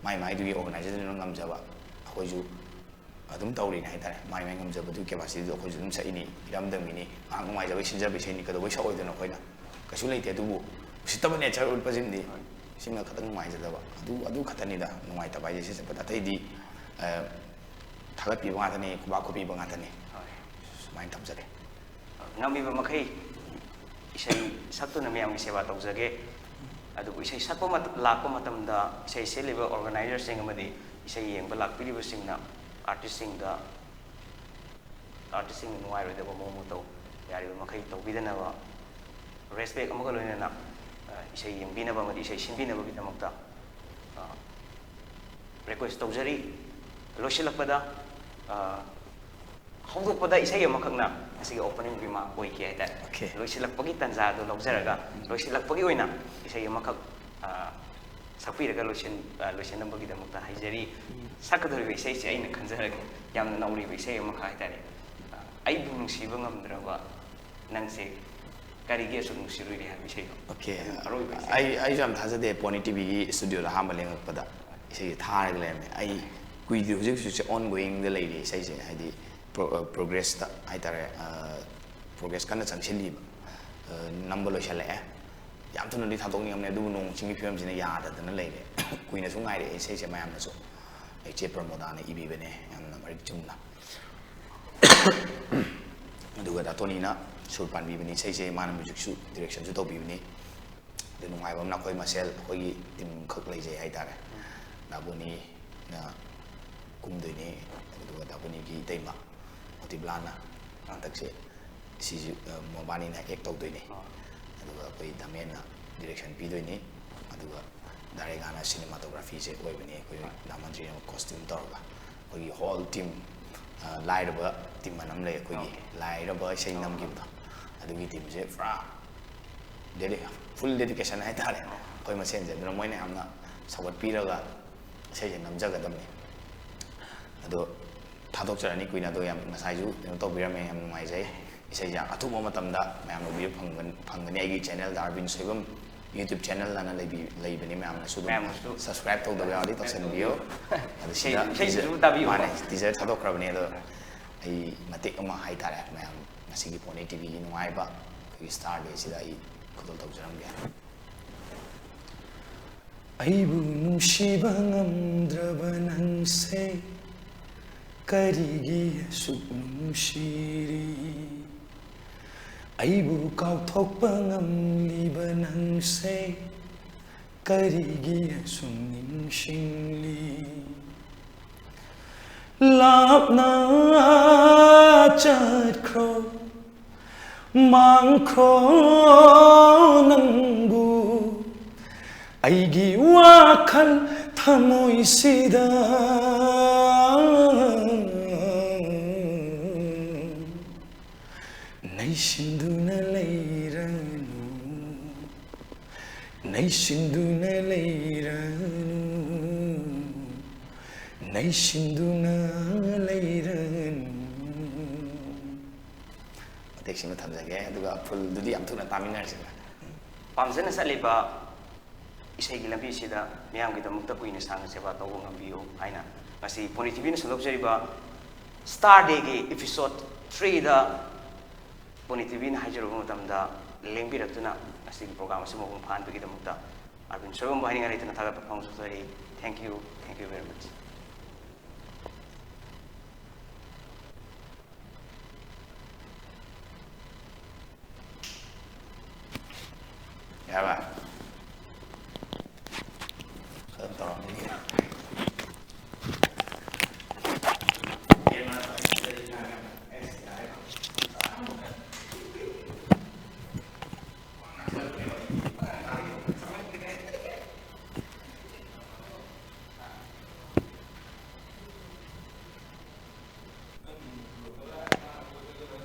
ꯃꯥꯏ ꯃꯥꯏꯗꯨꯒꯤ ꯑꯣꯔꯒꯅꯥꯏꯖꯦꯁꯟꯗꯨꯅ ꯉꯝꯖꯕ, ꯑꯩꯈꯣꯏꯁꯨ ꯑꯗꯨꯝ ꯇꯧꯔꯤꯅꯤ ꯍꯥꯏꯇꯥꯔꯦ꯫ ꯃꯥꯏ ꯃꯥꯏ ꯉꯝꯖꯕꯗꯨꯒꯤ ꯀꯦꯄꯥꯁꯤꯇꯤꯗꯨ ꯑꯩꯈꯣꯏꯁꯨ ꯑꯗꯨꯝ ꯁꯛꯏꯅꯤ, ꯏꯔꯝꯗꯝꯒꯤꯅꯤ, ꯉꯥꯏꯍꯥꯛ ꯅꯨꯡꯉꯥꯏꯖꯕꯒꯤ ꯁꯤꯟꯖꯕ ꯏꯁꯩꯅꯤ, ꯀꯩꯗꯧꯕꯩ ꯁꯛꯑꯣꯏꯗꯣꯏꯅꯣ ꯑꯩꯈꯣꯏꯅ? ꯀꯩꯁꯨ ꯂꯩꯇꯦ꯫ ꯑꯗꯨꯕꯨ ꯎꯁꯤꯠꯇꯕ ꯅꯦꯆꯔ ꯎꯠꯄꯁꯤꯃꯗꯤ, ꯁꯤꯃ ꯈꯛꯇꯪ ꯅꯨꯡꯉꯥꯏꯖꯗꯕ꯫ ꯑꯗꯨ, ꯑꯗꯨ ꯈꯛꯇꯅꯤꯗ ꯅꯨꯡꯉꯥꯏꯇꯕ ꯍꯥꯏꯁꯦ꯫ ꯁꯤ ꯆꯠꯄꯗ ꯑꯇꯩꯗꯤ, ꯑ, ꯊꯥꯒꯠꯄꯤꯕ ꯉꯥꯛꯇꯅꯤ, ꯈꯨꯕꯥꯛ ꯈꯨꯕꯤꯕ ꯉꯥꯛꯇꯅꯤ꯫ ꯁꯨꯃꯥꯏꯅ ꯊꯝꯖꯒꯦ꯫ ꯉꯝꯃꯤꯕ ꯃꯈꯩ ꯏꯁꯩ ꯁꯛꯇꯨꯅ ꯃꯌꯥꯝꯒꯤ ꯁꯦꯕꯥ ꯇꯧꯖꯒꯦ꯫ ꯑꯗꯨꯕꯨ ꯏꯁꯩ ꯁꯛꯄ ꯃꯇꯝ, ꯂꯥꯛꯄ ꯃꯇꯝꯗ ꯏꯁꯩ ꯁꯤꯜꯂꯤꯕ ꯑꯣꯔꯒꯅꯥꯏꯖꯔꯁꯤꯡ ꯑꯃꯗꯤ ꯏꯁꯩ ꯌꯦꯡꯕ ꯂꯥꯛꯄꯤꯔꯤꯕꯁꯤꯡꯅ ꯑꯥꯔꯇꯤꯁꯁꯤꯡꯗ, ꯑꯥꯔꯇꯤꯁꯁꯤꯡꯅ ꯅꯨꯡꯉꯥꯏꯔꯣꯏꯗꯕ ꯃꯑꯣꯡ ꯃꯇꯧ ꯌꯥꯔꯤꯕ ꯃꯈꯩ ꯇꯧꯕꯤꯗꯅꯕ, ꯔꯦꯁꯄꯦꯛ ꯑꯃꯒ ꯂꯣꯏꯅꯅ, ꯑ, ꯏꯁꯩ ꯌꯦꯡꯕꯤꯅꯕ ꯑꯃꯗꯤ ꯏꯁꯩ ꯁꯤꯟꯕꯤꯅꯕꯒꯤꯗꯃꯛꯇ, ꯑ, ꯔꯤꯀ꯭ꯋꯦꯁ ꯇꯧꯖꯔꯤ꯫ ꯂꯣꯏꯁꯤꯜꯂꯛꯄꯗ, ꯑ, ꯍꯧꯗꯣꯛꯄꯗ ꯏꯁꯩ ꯑꯃꯈꯛꯅ ꯉꯁꯤꯒꯤ ꯑꯣꯄꯅꯤꯡ ꯔꯤꯃꯥꯔꯛ ꯑꯣꯏꯈꯤ ꯍꯥꯏꯇꯥꯔꯦ꯫ ꯑꯣꯀꯦ꯫ ꯂꯣꯏꯁꯤꯜꯂꯛꯄꯒꯤ ꯇꯥꯟꯖꯥ ꯑꯗꯨ ꯂꯧꯖꯔꯒ, ꯂꯣꯏꯁꯤꯜꯂꯛꯄꯒꯤ ꯑꯣꯏꯅ ꯏꯁꯩ ꯑꯃꯈꯛ, ꯑ, ꯁꯛꯄꯤꯔꯒ ꯂꯣꯏꯁꯤꯟ-, ꯑ, ꯂꯣꯏꯁꯤꯟꯅꯕꯒꯤꯗꯃꯛꯇ ꯍꯥꯏꯖꯔꯤ꯫ ꯁꯛꯀꯗꯧꯔꯤꯕ ꯏꯁꯩꯁꯦ ꯑꯩꯅ ꯈꯟꯖꯔꯒꯦ, ꯌꯥꯝꯅ ꯅꯧꯔꯤꯕ ꯏꯁꯩ ꯑꯃꯈꯛ ꯍꯥꯏꯇꯥꯔꯦ꯫ ꯑ, ꯑꯩꯕꯨ ꯅꯨꯡꯁꯤꯕ ꯉꯝꯗ꯭ꯔꯕ ꯅꯪꯁꯦ ꯀꯔꯤꯒꯤ ꯑꯁꯨꯛ ꯅꯨꯡꯁꯤꯔꯨꯏꯔꯦ ꯍꯥꯏꯕ ꯏꯁꯩꯗꯣ꯫ ꯑꯣꯀꯦ꯫ ꯑꯗꯨꯝ ꯑꯔꯣꯏꯕ ꯏꯁꯩ꯫ ꯑꯩ, ꯑꯩꯁꯨ ꯌꯥꯝ ꯊꯥꯖꯗꯦ, ꯄꯣꯅꯤ ꯇꯤꯚꯤꯒꯤ ꯁ꯭ꯇꯨꯗꯤꯑꯣꯗ ꯑꯍꯥꯟꯕ ꯂꯦꯡꯉꯛꯄꯗ ꯏꯁꯩꯁꯦ ꯊꯥꯔꯒ ꯂꯩꯔꯝꯃꯦ꯫ ꯑꯩ ꯀꯨꯏꯗ꯭ꯔꯤ, ꯍꯧꯖꯤꯛ ꯍꯧꯖꯤꯛꯁꯦ ꯑꯣꯟ ꯒꯣꯌꯤꯡꯗ ꯂꯩꯔꯤ ꯏꯁꯩꯁꯦ, ꯍꯥꯏꯗꯤ ꯄ꯭ꯔꯣꯒ꯭ꯔꯦꯁꯇ ꯍꯥꯏꯇꯥꯔꯦ, ꯄ꯭ꯔꯣꯒ꯭ꯔꯦꯁ ꯀꯟꯅ ꯆꯪꯁꯤꯜꯂꯤꯕ꯫ ꯅꯝꯕ ꯂꯣꯏꯁꯤꯜꯂꯛꯑꯦ꯫ ꯌꯥꯝ ꯊꯨꯅꯗꯤ ꯊꯥꯗꯣꯛꯅꯤꯡꯉꯝꯅꯦ, ꯑꯗꯨꯕꯨ ꯅꯣꯡ ꯆꯤꯡꯒꯤ ꯐꯤꯕꯝꯁꯤꯅ ꯌꯥꯗꯗꯅ ꯂꯩꯔꯦ꯫ ꯀꯨꯏꯅꯁꯨ ꯉꯥꯏꯔꯛꯑꯦ ꯏꯁꯩꯁꯦ ꯃꯌꯥꯝꯅꯁꯨ꯫ ꯑꯩ ꯆꯦ ꯄ꯭ꯔꯃꯣꯗꯥꯅ ꯏꯕꯤꯕꯅꯦ, ꯌꯥꯝꯅ ꯃꯔꯤꯛ ꯆꯨꯝꯅ꯫ ꯑꯗꯨꯒ ꯗꯥ ꯇꯣꯅꯤꯅ ꯁꯨꯔ ꯄꯥꯟꯕꯤꯕꯅꯤ ꯏꯁꯩꯁꯦ, ꯃꯥꯅ ꯃ꯭ꯌꯨꯖꯤꯛꯁꯨ ꯗꯤꯔꯦꯛꯁꯟꯁꯨ ꯇꯧꯕꯤꯕꯅꯤ꯫ ꯑꯗꯨ ꯅꯨꯡꯉꯥꯏꯕ ꯑꯃꯅ ꯑꯩꯈꯣꯏ ꯃꯁꯦꯜ, ꯑꯩꯈꯣꯏꯒꯤ ꯇꯤꯝ ꯈꯛ ꯂꯩꯖꯩ ꯍꯥꯏꯇꯥꯔꯦ꯫ ꯗꯥ ꯕꯣꯅꯤꯅ ꯀꯨꯝꯗꯣꯏꯅꯤ, ꯑꯗꯨꯒ ꯗꯥ ꯕꯣꯅꯤꯒꯤ ꯏꯇꯩꯃ ꯃꯣꯇꯤꯕꯂꯥꯅ ꯍꯟꯗꯛꯁꯦ ꯁꯤꯁꯨ, ꯑ, ꯃꯕꯥꯅꯤꯅ ꯑꯦꯛ ꯇꯧꯗꯣꯏꯅꯤ꯫ ꯑꯗꯨꯒ ꯑꯩꯈꯣꯏ ꯗꯥꯃꯦꯟꯅ ꯗꯤꯔꯦꯛꯁꯟ ꯄꯤꯗꯣꯏꯅꯤ꯫ ꯑꯗꯨꯒ ꯗꯥ ꯔꯦꯒꯥꯅ ꯁꯤꯅꯦꯃꯥꯇꯣꯒ꯭ꯔꯥꯐꯤꯁꯦ ꯑꯣꯏꯕꯅꯤ, ꯑꯩꯈꯣꯏ ꯗꯥ ꯃꯟꯇ꯭ꯔꯤ ꯑꯃ ꯀꯣꯁꯇ꯭ꯌꯨꯝ ꯇꯧꯔꯒ꯫ ꯑꯩꯈꯣꯏꯒꯤ ꯍꯣꯜ ꯇꯤꯝ, ꯑ, ꯂꯥꯏꯔꯕ ꯇꯤꯝ ꯑꯅ ꯑꯃ ꯂꯩ, ꯑꯩꯈꯣꯏꯒꯤ ꯂꯥꯏꯔꯕ ꯏꯁꯩ ꯅꯝꯈꯤꯕꯗꯣ, ꯑꯗꯨꯒꯤ ꯇꯤꯝꯁꯦ ꯄꯨꯔꯥ ꯗꯦꯗꯤ ꯐꯨꯜ ꯗꯦꯗꯤꯀꯦꯁꯟ ꯍꯥꯏꯇꯥꯔꯦ ꯑꯩꯈꯣꯏ ꯃꯁꯦꯟꯁꯦ꯫ ꯑꯗꯨꯅ ꯃꯣꯏꯅ ꯌꯥꯝꯅ ꯁꯧꯒꯠꯄꯤꯔꯒ ꯏꯁꯩꯁꯦ ꯅꯝꯖꯒꯗꯕꯅꯤ꯫ ꯑꯗꯣ ꯊꯥꯗꯣꯛꯆꯔꯅꯤ ꯀꯨꯏꯅ, ꯑꯗꯣ ꯌꯥꯝ ꯉꯁꯥꯏꯁꯨ ꯀꯩꯅꯣ ꯇꯧꯕꯤꯔꯝꯃꯦ, ꯌꯥꯝ ꯅꯨꯡꯉꯥꯏꯖꯩ꯫ ꯏꯁꯩꯁꯦ ꯌꯥꯝ ꯑꯊꯨꯕ ꯃꯇꯝꯗ ꯃꯌꯥꯝꯅ ꯎꯕꯤꯕ ꯐꯪꯒꯅꯤ, ꯐꯪꯒꯅꯤ꯫ ꯑꯩꯒꯤ ꯆꯦꯅꯦꯜꯗ ꯑꯥꯔꯕꯤꯟ ꯁꯣꯏꯕꯝ YouTube ꯆꯦꯅꯦꯜ ꯑꯅ ꯂꯩꯕꯤ-, ꯂꯩꯕꯅꯤ, ꯃꯌꯥꯝꯅꯁꯨ ꯑꯗꯨꯝ ꯃꯌꯥꯝꯅꯁꯨ ꯁꯕꯁꯀ꯭ꯔꯥꯏꯕ ꯇꯧꯗꯕ ꯌꯥꯎꯔꯗꯤ ꯇꯧꯁꯟꯕꯤꯌꯨ꯫ ꯑꯗꯨ ꯁꯤꯗ ꯏꯁꯩꯁꯤꯁꯨ ꯇꯤꯖꯔ, ꯇꯥꯕꯤꯌꯨ꯫ ꯃꯥꯅꯦ, ꯇꯤꯖꯔ ꯊꯥꯗꯣꯛꯈ꯭ꯔꯕꯅꯦ꯫ ꯑꯗꯣ ꯑꯩ ꯃꯇꯦꯛ ꯑꯃ ꯍꯥꯏꯇꯥꯔꯦ, ꯃꯌꯥꯝ ꯉꯁꯤꯒꯤ ꯄꯣꯅꯤ ꯇꯤꯚꯤꯒꯤ ꯅꯨꯡꯉꯥꯏꯕ ꯑꯩꯈꯣꯏꯒꯤ ꯁ꯭ꯇꯥꯔ ꯗꯦꯁꯤꯗ ꯑꯩ ꯈꯨꯗꯣꯜ ꯇꯧꯖꯔꯝꯒꯦ꯫ ꯑꯩꯕꯨ ꯅꯨꯡꯁꯤꯕ ꯉꯝꯗ꯭ꯔꯕ ꯅꯪꯁꯦ ꯀꯔꯤꯒꯤ ꯑꯁꯨꯛ ꯅꯨꯡꯁꯤꯔꯤ? ꯑꯩꯕꯨ ꯀꯥꯎꯊꯣꯛꯄ ꯉꯝꯂꯤꯕ ꯅꯪꯁꯦ ꯀꯔꯤꯒꯤ ꯑꯁꯨꯛ ꯅꯤꯡꯁꯤꯡꯂꯤ? ꯂꯥꯞꯅ ꯆꯠꯈ꯭ꯔꯣ, ꯃꯥꯡꯈ꯭ꯔꯣ ꯅꯪꯕꯨ ꯑꯩꯒꯤ ꯋꯥꯈꯜ ꯊꯃꯣꯏꯁꯤꯗ꯫ ꯅꯩꯁꯤꯟꯗꯨꯅ ꯂꯩꯔꯅꯨ, ꯅꯩꯁꯤꯟꯗꯨꯅ ꯂꯩꯔꯅꯨ, ꯅꯩꯁꯤꯟꯗꯨꯅ ꯂꯩꯔꯅꯨ꯫ ꯃꯇꯦꯛꯁꯤꯃ ꯊꯝꯖꯒꯦ, ꯑꯗꯨꯒ ꯐꯨꯜꯗꯨꯗꯤ ꯌꯥꯝ ꯊꯨꯅ ꯇꯥꯃꯤꯟꯅꯔꯁꯤꯅ꯫ ꯄꯥꯝꯖꯅ ꯆꯠꯂꯤꯕ ꯏꯁꯩꯒꯤ ꯂꯝꯕꯤꯁꯤꯗ ꯃꯤꯌꯥꯝꯒꯤꯗꯃꯛꯇ ꯀꯨꯏꯅ ꯁꯥꯡꯅ ꯁꯦꯕꯥ ꯇꯧꯕ ꯉꯝꯕꯤꯌꯨ ꯍꯥꯏꯅ ꯉꯁꯤ ꯄꯣꯅꯤ ꯇꯤꯚꯤꯅ ꯁꯟꯗꯣꯛꯆꯔꯤꯕ Star Day ꯒꯤ episode three ꯗ ꯄꯣꯅꯤ ꯇꯤꯚꯤꯅ ꯍꯥꯏꯖꯔꯨꯕ ꯃꯇꯝꯗ ꯂꯦꯡꯕꯤꯔꯛꯇꯨꯅ ꯉꯁꯤꯒꯤ program ꯑꯁꯤ ꯃꯄꯨꯡ ꯐꯥꯍꯟꯕꯒꯤꯗꯃꯛꯇ ꯑꯥꯔꯕꯤꯟ ꯁꯣꯏꯕꯝꯕꯨ ꯍꯥꯏꯅꯤꯡꯉꯥꯏ ꯂꯩꯇꯅ ꯊꯥꯒꯠꯄ ꯐꯣꯡꯗꯣꯛꯆꯔꯤ꯫ Thank you, thank you very much꯫ ꯌꯥꯔꯕ? ꯈꯔ ꯇꯧꯔꯝꯅꯤ꯫